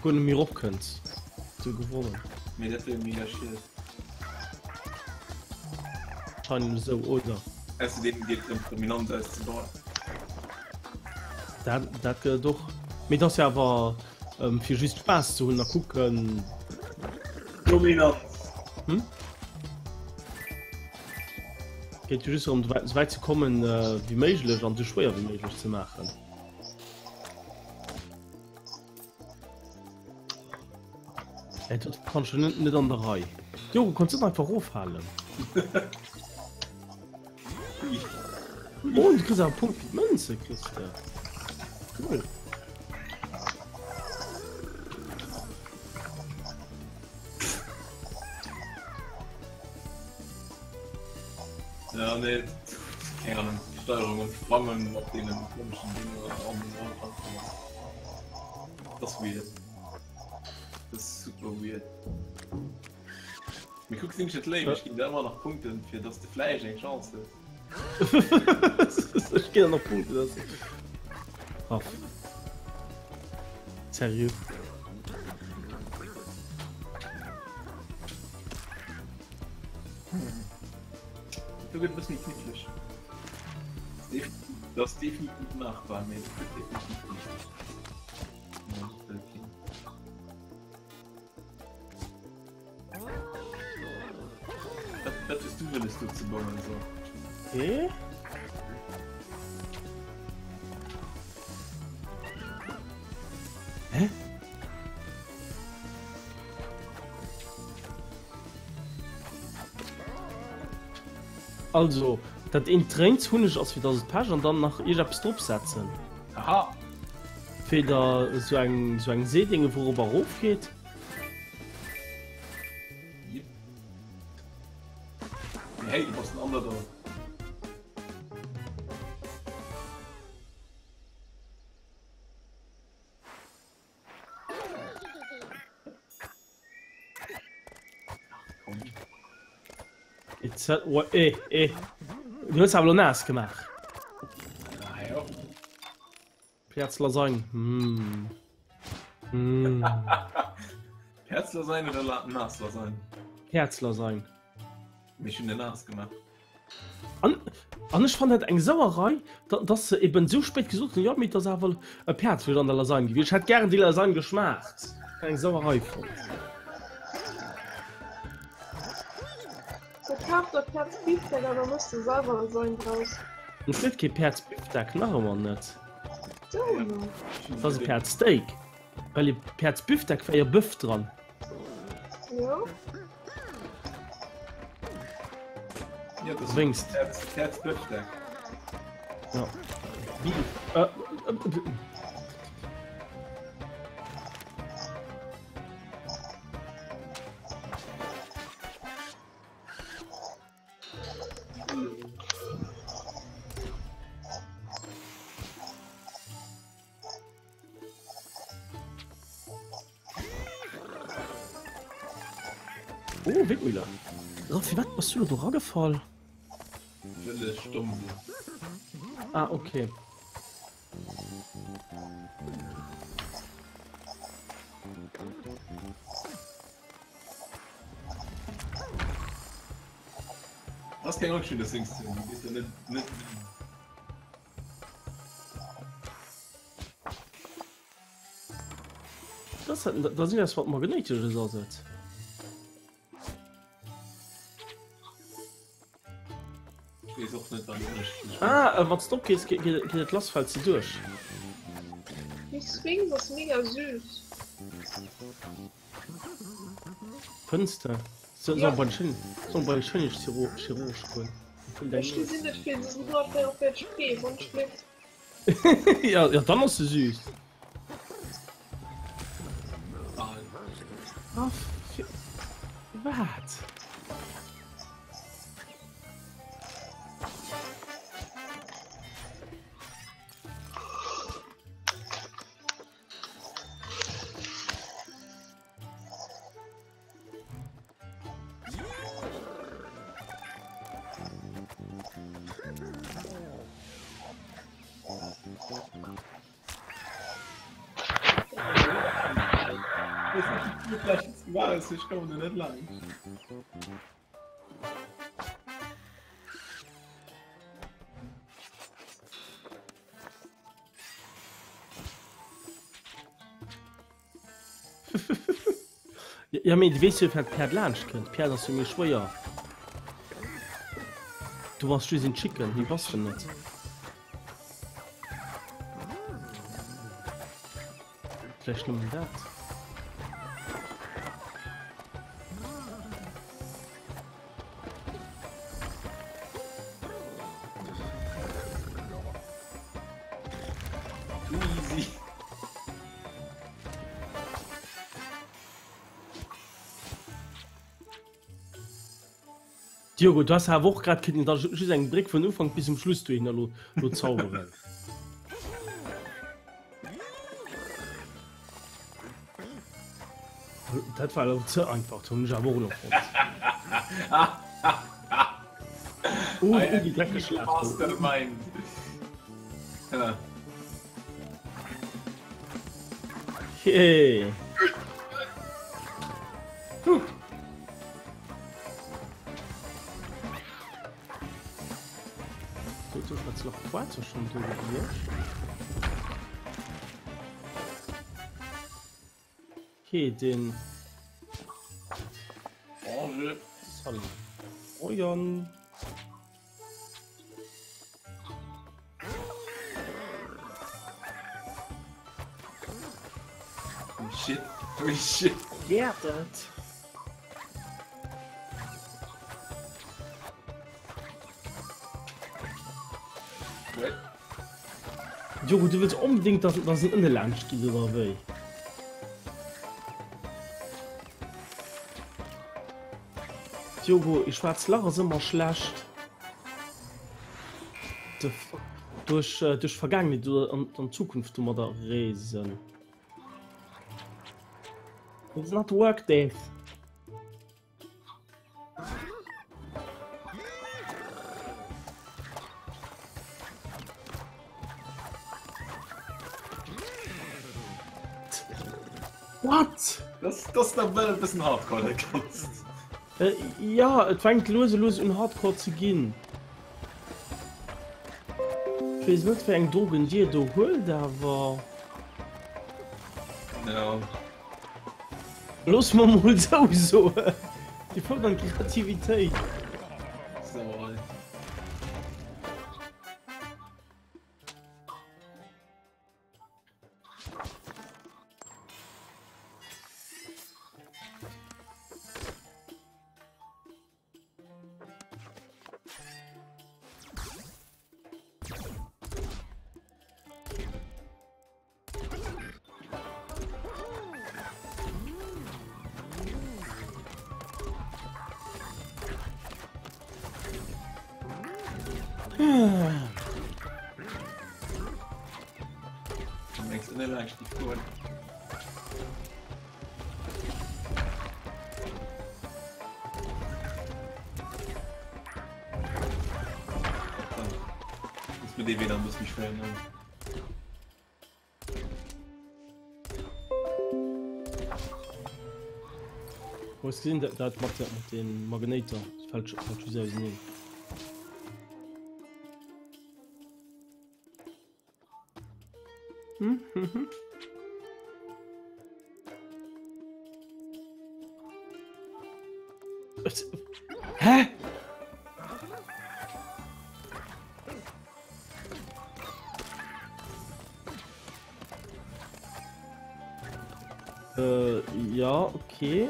guer net méi rop kënns. Du gewonnen. Mee dat wier mega schied. Wahrscheinlech esou, oder? Ausserdeem geet et drëm d'Dominanz auszebauen. Dat, dat gëtt et och. Mee et ass jo awer fir just Spaass ze hunn a kucken. Dominanz! Hm? Geet jo just drëm sou wäit ze kommen wéi méiglech an sou schwéier wéi méiglech ze maachen. Ey, dat kann schon net, net an der Rei. Jo, du konns net einfach rofhalen. Oh, du kriss awer Punkt fir d'Mënze, kriss de. Cool. Ja, nee, keng Ahnung, Steuerung und Sprangen mat deenen komischen Dinger an den Anfang. Das ist weird. Das ist super weird. Mir kucks sinn net léif, ech ginn der ëmmer nach Punkten fir dass de vläicht eng Chance hues. Ech ginn der nach Punkten, dass. Raff. Seriö. Do gëtt e bëssen méi kniffleg. Dat ass definitiv machbar, mee dat gëtt definitiv kniffleg. Wat hues du wëlles do ze bauen? So? Okay. Hä? Also, dat eent dréint Hunneg ass fir dass et pecht an dann nach iergeppes drop setzen. Aha. Fir da sou eng sou eng Seedinge wou rop a rof geet. Jep. Mee hey, du bass den Underdog. It's a, oh, eh, eh. Du hues awer lo naass gemaach. Ah, ja. Päerdslasagne. Mm. Mm. Päerdslasagne oder La Naaslasagne? Päerdslasagne. Mee ech hunn der naass gemaach. An, an ech fand dat eng Sauerei, da, dass se eben sou spéit gesot hunn, jo, mee et ass awer e Päerdsfleesch an der Lasagne gewiescht. Ech hätt gären déi Lasagne geschmaacht. Eng Sauerei fonnt. Da kaf der Päerdsbifdeck an da mëss de selwer Lasagne draus. Et gëtt kee Päerdsbifdeck, nach ëmmer net. Sou no. Dat ass e Päerdssteak. Well e Päerdsbifdeck war jo Bëff dran. Jo. Ja, das Wéngst. Päerdsbifdeck. Ja. Beef. Äh, äh, äh, Oh, Windmüller. Raffi, wat bass du lo do ragefall? Wëll ech domm sinn. Ah, okay. Das keng och schön das Dings zu net net Das da sinn das wat magnéitesches ass et. Ah, äh, wann du opgees, geet et lass, fält se duerch. Déi Sphinx ass mega süß. Fënns de? So, ja. bei schön, so bei schön Chirurg goen. Ech gesinn net vill, se sinn 144 p, wann ech ja, ja, dann ass se süß. Ah, wat? Ich komme net lang. Ja mee du weess jo wéi d'Päerd laanscht kënnt. D'Päerd ass jo méi schwéier. Du bass just een Chicken, méi bass de net. Vläicht nëmmen dat. Too easy. Diogo, du has awer och grad kënnen da just eng Bréck vun Ufank bis zum Schluss dohinner lo, lo zauberen. Dat war elo ze einfach, dat hunn ech awer och elo fonnt. Oh, oh, déi dreckeg Schlacht. Mastermind. Ja. Hey. Huh. So, so schwarz Loch Quarz schon do gewiescht. Okay, den Orange. Salut. Ojon. Oh shit. Oh shit. Get it. What? Diogo, du wëlls onbedéngt, dass, dass en ënne laanscht geet, oder wéi? Diogo, e schwaarzt Lach ass ëmmer schlecht. De duerch äh, duerch Vergaangenheet oder an, an Zukunft domadder reesen. It's not work, Dave. What? Das, das ist nawell e bëssen hardcore, dat Ganzt. Äh, ja, et fänkt lues a lues un hardcore ze ginn. Ech weess net wéi eng Drogen dir do huelt, awer. Ja. Looss mer mol sou soen, déi fërdern d'Kreativitéit. Sauerei. Mee dee Wee dann e bësse méi schwéier, ne? Hues gesinn dat dat mat mat den Magnéiter fällt fällt just auseneen. Hm, hm, hm. Hä? Äh, ja, okay.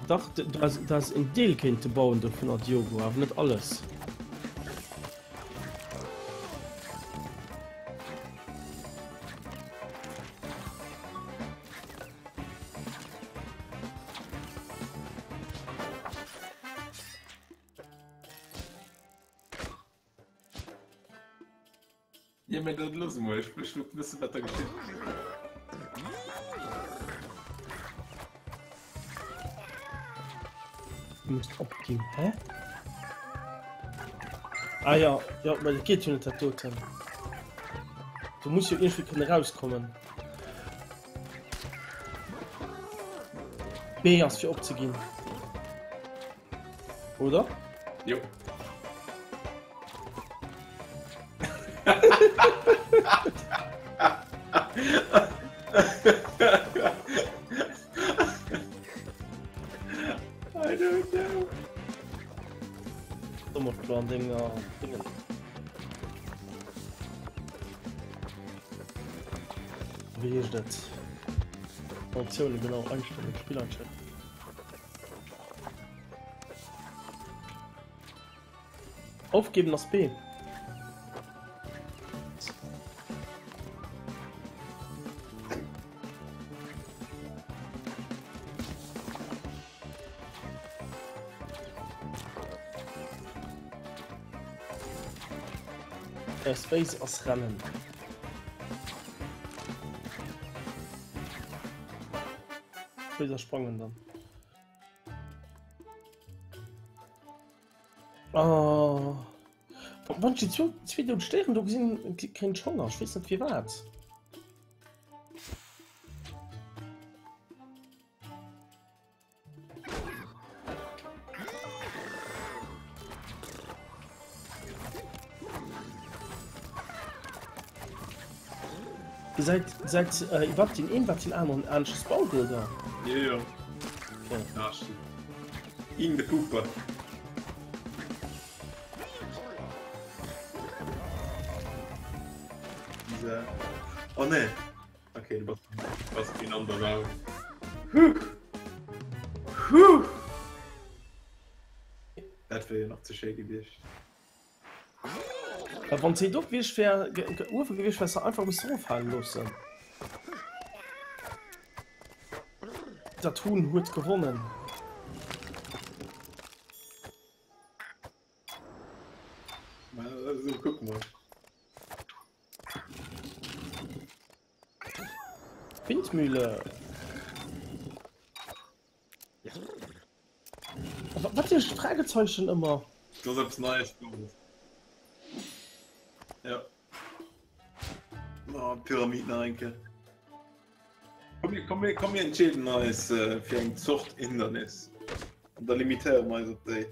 Dach, da ass en Deel kéinte bauen dovunner, Diogo, awer net alles. Ja, mä dat loosse mer. Ech wëll wëssen, wat da geschitt. Du musst opginn, hä? Ah ja, ja, mä dat geet jo net, dat doten. Du muss jo iergendwéi kënne rauskommen. B ass fir opzeginn. Oder? Jo. I don't know. Dummer Plan Dinger Dingen. Wéi heescht dat? Optionen genau einstellen, Spiel einstellen. Aufgeben ass B. Space ass rennen. Space ass sprangen dann. Oh. Wann ich die zwei dout Stéieren do gesinn, kréien ech Honger. Ech weess net firwat. Gesäit säit äh, iwwer den een wat den aneren anesches baut oder? Jo jo. Okay. Ah, shit. In de Pooper. Diese. Oh ne. Okay, du bass, bass in anderer Raum. Huh. Huh. Dat wär jo nach ze schéi gewiescht. Well wann se do gewiescht wär, uewe gewiescht wär, se einfach missen eroffalen loossen. Dat Huhn huet gewonnen. Also, guck mal. Windmühle. Wat fir Fragezeichen ëmmer? Do ass eppes Neies do. Ja. Oh, Pyramid nach eng Kéier. Komm, mir, komm, mir, komm, mir entscheeden eis äh, fir eng Zort Hindernis. An da limitéiere mer eis op déi.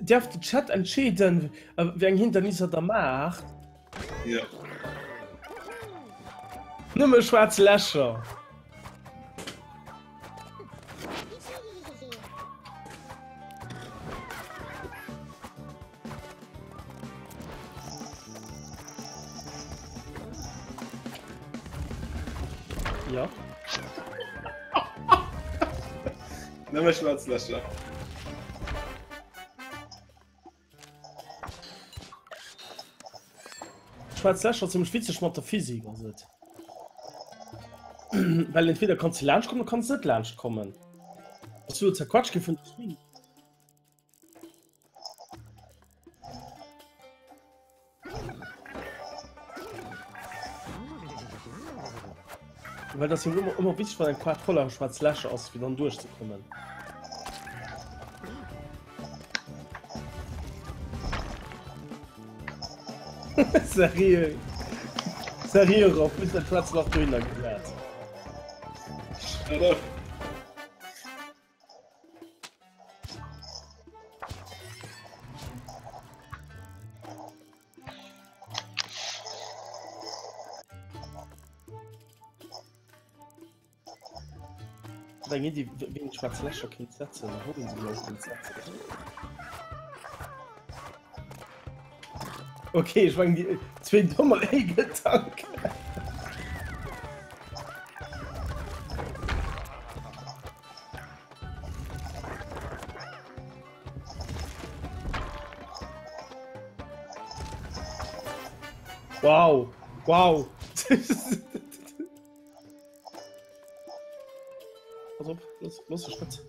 Däerf de Chat entscheeden, wéi eng Hindernisser der maacht? Ja. Nëmme schwaarz Lächer. Ja. Nëmme schwaarz Lächer. Schwaarz Lächer zimmlech witzeg mat der Physik ass et. Well entweder kanns du laanscht kommen oder kanns net laanscht kommen. Ass du zerquetscht gi vun der Schwing. Well dat jo ëmmer ëmmer wichteg wann eng Quart voller schwaarz Lächer ass fir dann duerchzekommen. Seriö. Seriö, Rob, hues dat schwaarzt Lach dohinner gesat? Shut up. Eng Iddi, wéi een schwaarz Lächer kéint setzen, wou een se iwwerhaupt kéint setzen. Okay, ech mengen déi zwéin dommer ee Gedank. Wow, wow. Pass op, los, los, Schritt.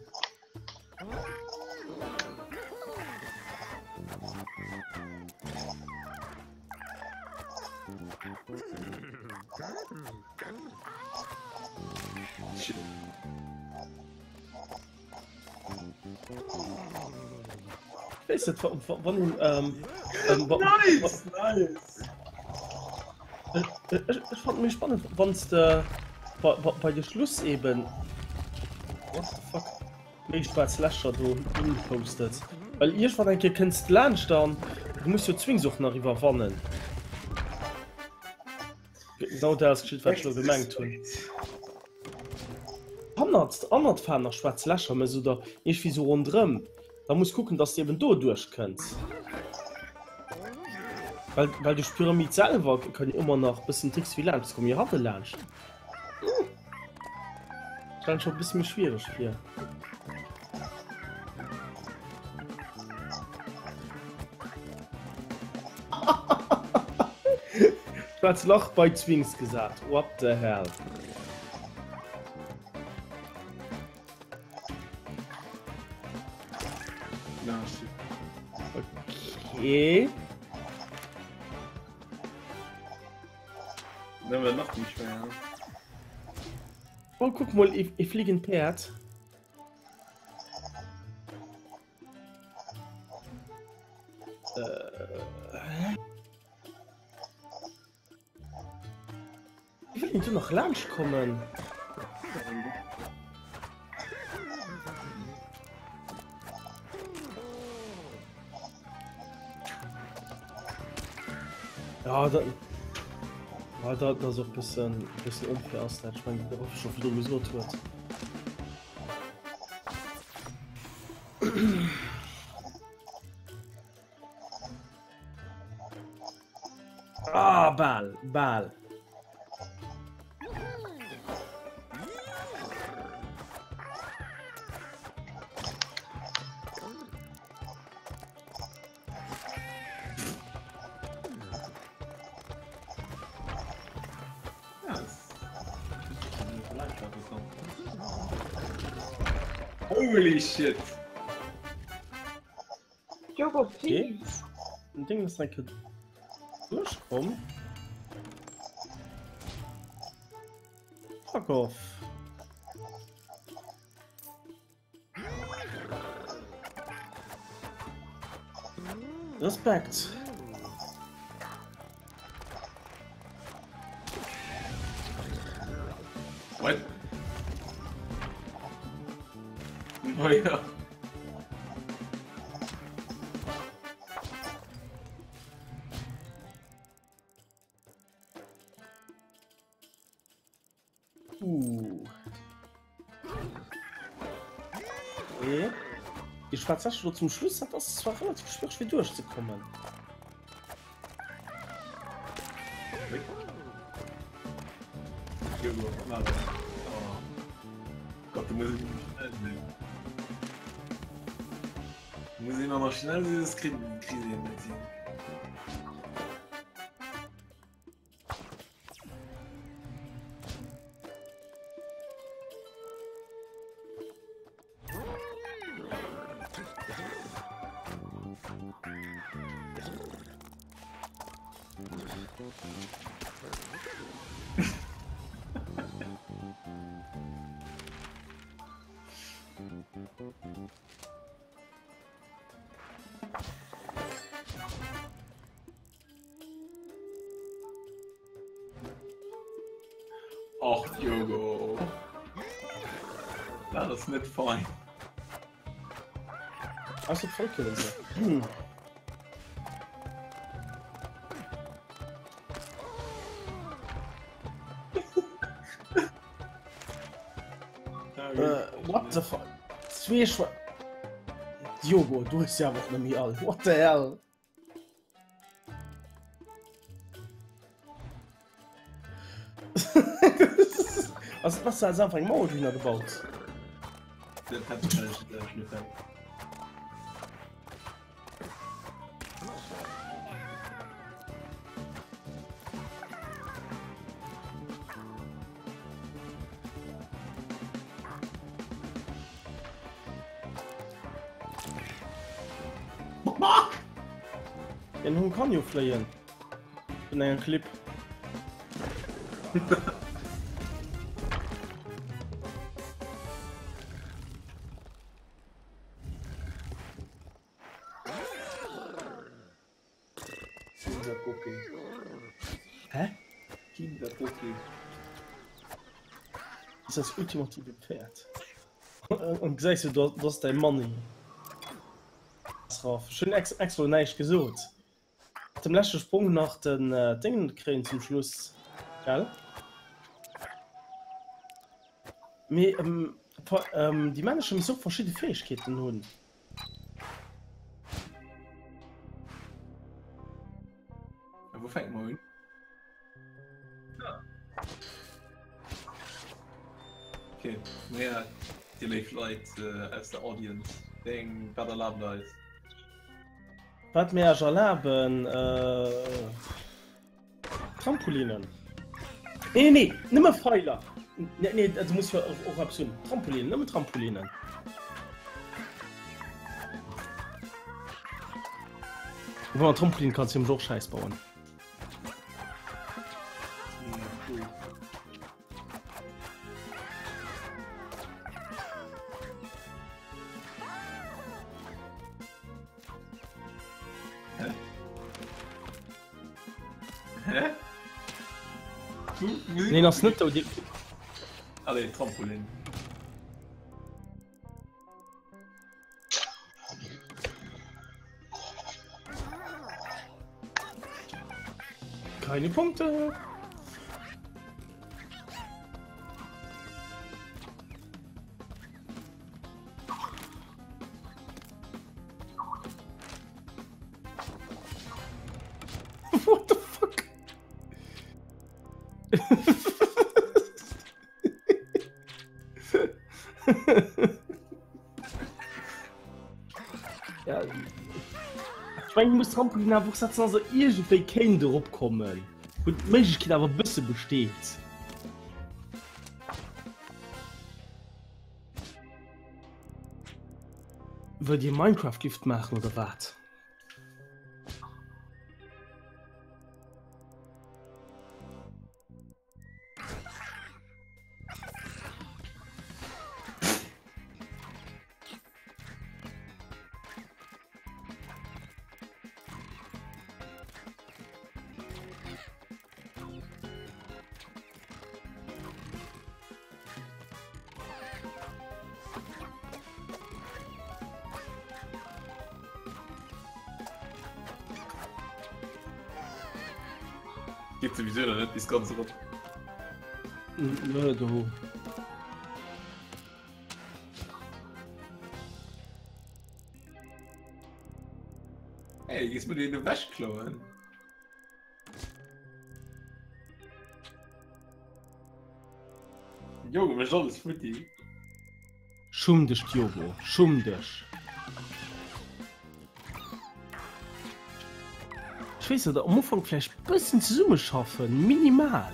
Weess net, wann een ähm, ähm, nice, nice. Ech fand méi spannend, wann de bei, bei, bei de Schluss eben what the fuck méi schwaarz Lächer do hinpostet. Well iergendwann eng Kéier kënns de laanscht an du muss jo d'Zwings och nach iwwerwannen. Genau dat ass geschitt, wat ech elo gemengt hunn. Hannert, hannert fahren nach schwarz Lächer, mä sou der iergendwéi sou ronderëm. Da muss kucken, dass de eben do duerch kënns. Well, well duerch d'Pyramid selwer kann jo ëmmer nach bëssen Tricks wéi laanscht kommen. Jo, hatte laanscht. Stellen scho bësse méi schwiereg vir. Schwarz Lach bei Zwings gesat. What the hell? Okay. Dann wird noch nicht schwer. Oh, guck mal, ich, ich fliege ein Pferd. Äh. Wie will denn du noch laanscht kommen? Ja, da, ja, da, das ist auch ein bisschen, ein bisschen unfair, ass dat. Ich meine, der Roffe schon virdru gesot huet. Ah, bal, bal. Holy shit! Jogo, please. Den Ding ass enke duerchkomm. Fuck off. Respekt. What? Oh ja. Uh. Okay. Déi schwaarz Wäsche do zum Schluss, dat ass zwar relativ schwiereg fir duerchzekommen. Gott, du musst schnell sinn. Du musst immer noch schnell sinn, das krieg krieg ich nicht hin. Och Diogo. Dat ass net fein. Ass et voll killen se. Hm. Äh, what the fuck? Zwee Schwe Diogo, du hues ja awer och net méi all. What the hell? Also was als Anfang Mauer drüber gebaut. Den Hund kann jo fléien. Vun enger Clip. Hä? Kinderpoké. Ist das ultimative Pferd. Und gesäis du, do ass däi Money. Raff. Ech hunn ex extra näischt gesot. Dem leschte Sprong nach den äh, Ding kréien zum Schluss. Gell? Mee ähm, ähm, déi Männecher müssen och verschidde Fähigkeeten hunn. Wou fänkt man un? Okay, naja, déi léif Leit äh, aus der Audience, wéi eng, wat erlaabt eis? Wat mir eis erlaben? Äh, Trampolinen. Nee, nee, nee, nëmme Pfeiler. Nee, nee, du muss jo och, och eppes hunn. Trampolinen, nëmme Trampolinen. Wobei, Trampolin kannst du och Schäiss bauen. Hä? Nee, ass net do. Allez, Trampolin. Keine Punkte. What the fuck? ja, ich mein, muss Trampolin einfach setzen, also irgendwie kéint erop kommen. Wou d'Méiglechkeet awer e bësse besteet. Wëllt Dir Minecraft Gift maachen oder wat? Geet souwisou nach net bis ganz erop. Nö, do. Hey, gees mir deen ewech klauen? Junge, mech alles futti. Schumm dech Diogo, schumm dech! Ech weess net, am Ufank vläicht bëssen zesummeschaffen, minimal.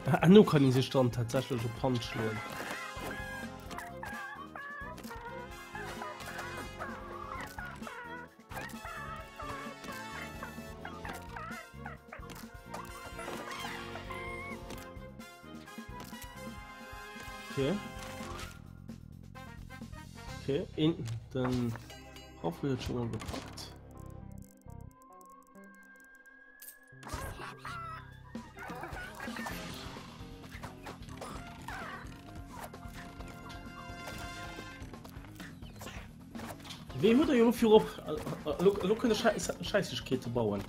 Herno kann ee sech dann tatsächlech op d'Hand schloen. Okay. Okay, een, den Raffi huet schon mal gepackt. Wee huet der jo virop? Elo, elo kënne Schäissegkeete bauen.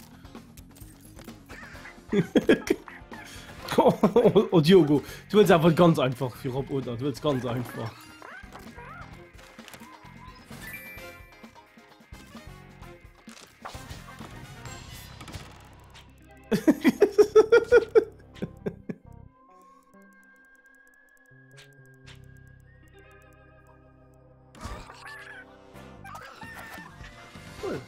Oh Diogo, du wëlls awer ganz einfach virop, oder? Du wëlls ganz einfach. Cool.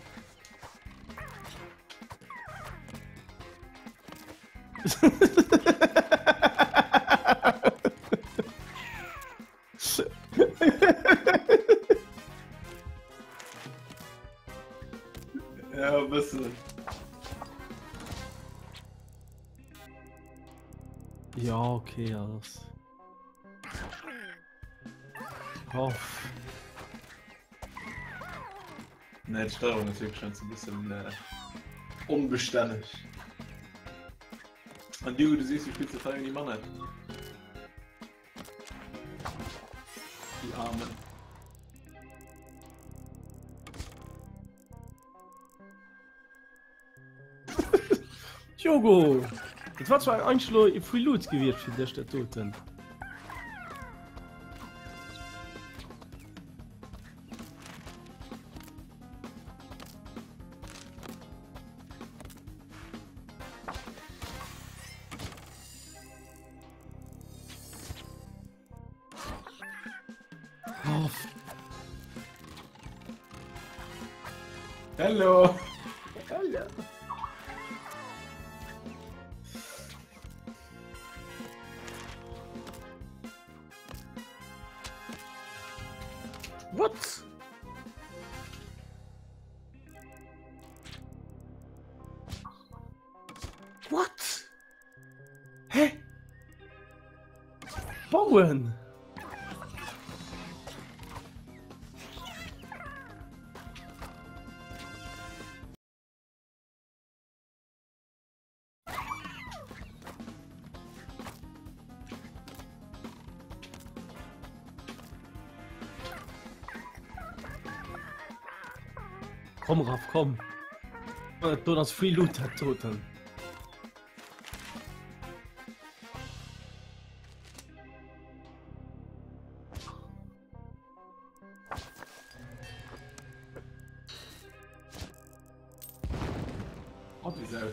Ja, e bëssen. Ja, okay, alles. Oh. Nee, d'Steierung ass wierklech schonns e bëssen äh, onbestänneg. An du, du sees, du spills de Fire Manne. Die Armen. Diogo! Dat war zwar eigentlech elo e Free Loot gewiescht fir dech, dat doten. Oh. Hello. Hello. What? What? Hä? Bauen! Komm Raff, komm. Do ass Free Loot dat doten. Oh, déi Sau.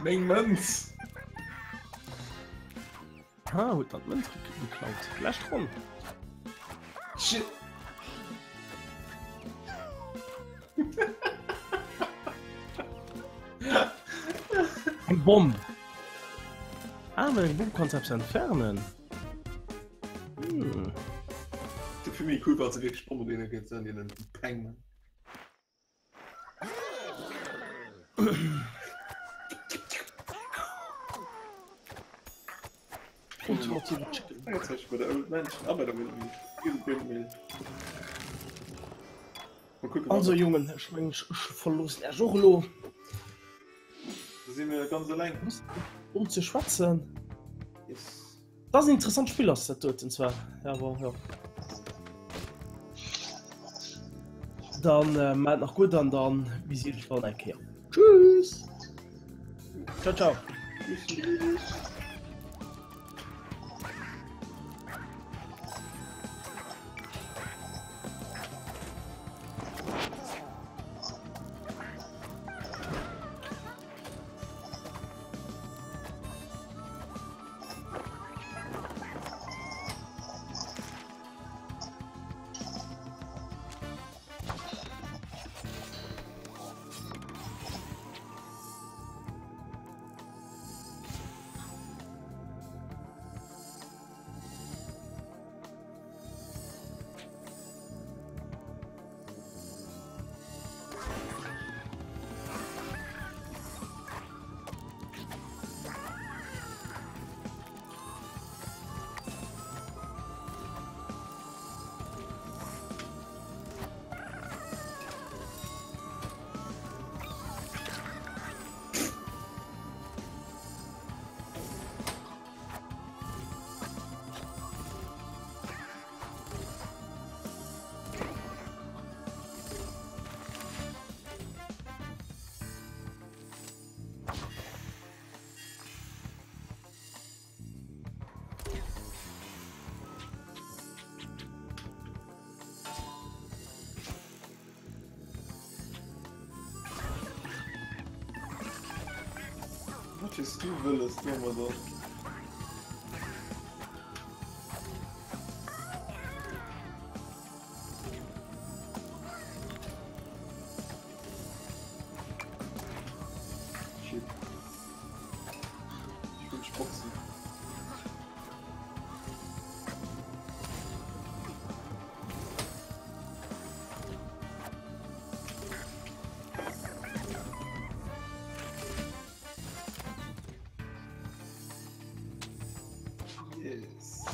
Meng Mënz! Ah, huet dat Mënz geklaut. Lescht Ronn. Shit. Eng Bomm. Ah, mat eng Bomm kannst du eppes entfernen. Hm. Du fir méi cool, wann se wierklech Bommen deene gëtt, an deenen Peng. Also Jongen, ech mengen ech verloossen Iech och elo. Da si mir ganz eleng. Um ze schwätzen. Yes. Dat ass en interessant Spill ass dat doten zwar awer jo. Dann äh, maat nach gutt an dann bis irgendwann eng Kéier. Tschüss. Ciao ciao. Tschüss. Wat hues du wëlles domadder? Shit. Ich will boxen. Yes.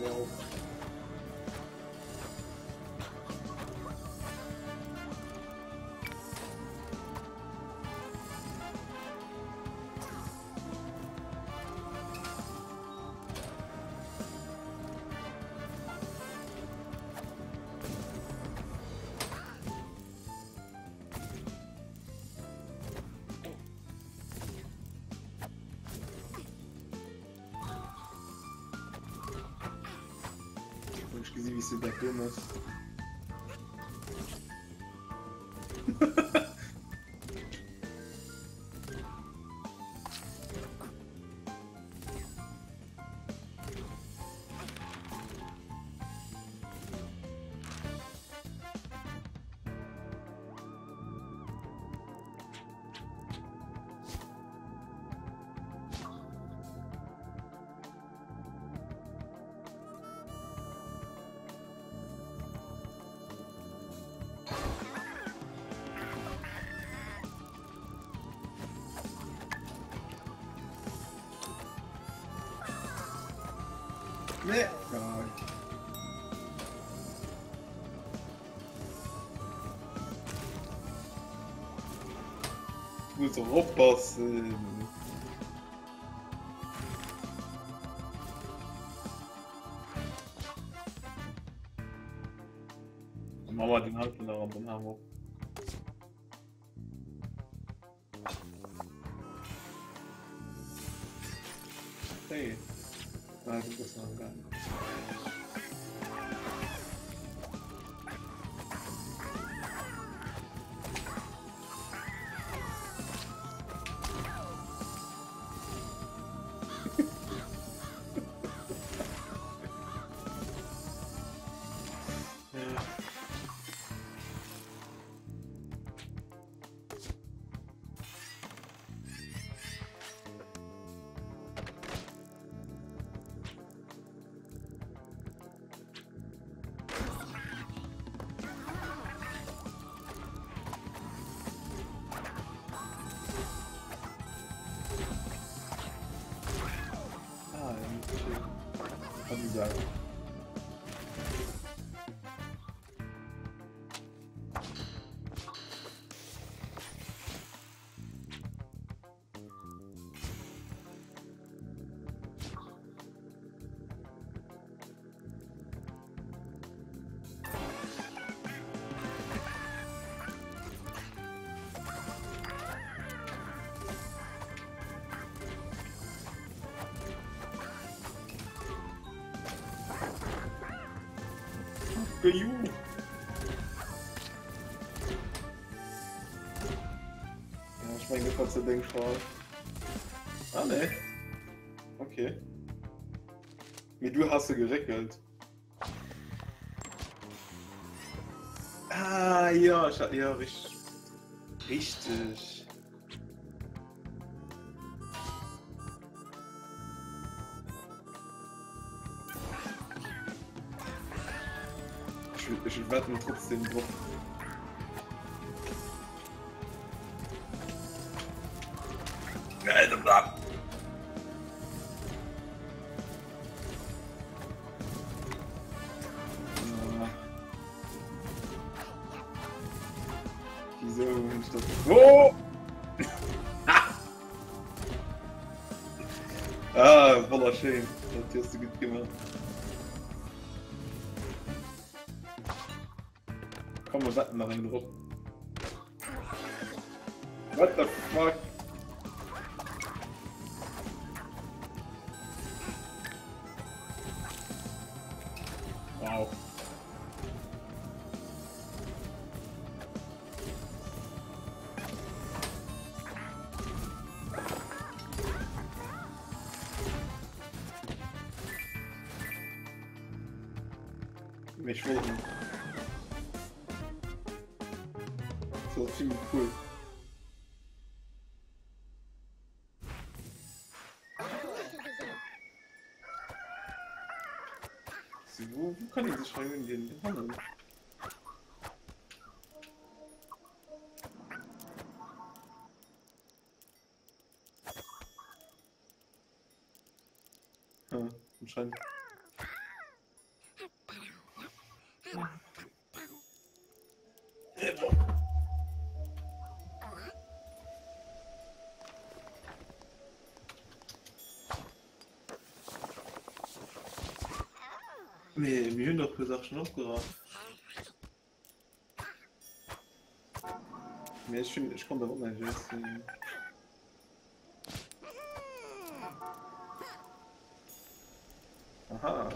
Wow. Ech gesi wéi s du dat do mëss. Nee. Ja. Ich muss doch oppassen. Mama den Hand nach an den Hammer. Hey. Nein, du bist noch gar nicht. Ah, ja, kann ich sagen. Ju. Ja, ich mein, das war Ding schon. Ah, ne. Okay. Wie du hast du gereckelt. Ah, ja, ich, ja, richtig. Richtig. Ech, ech wetten trotzdem drop. Wieso hunn ech dat? Oh! Wonnerschéin, dat hues de gutt gemaach. Komm mer wetten nach eng drop. What the fuck? Wow. Mee ech wollt Das war ziemlich cool. So, wo, wo kann ich sich rein den handeln? Ah, anscheinend. Mee mir hunn dach puer Saachen opgerafft. Mee ech hunn, ech konnt awer och näischt iessen. Aha.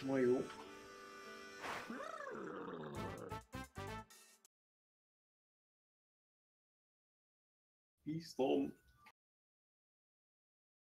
Majo. Storm.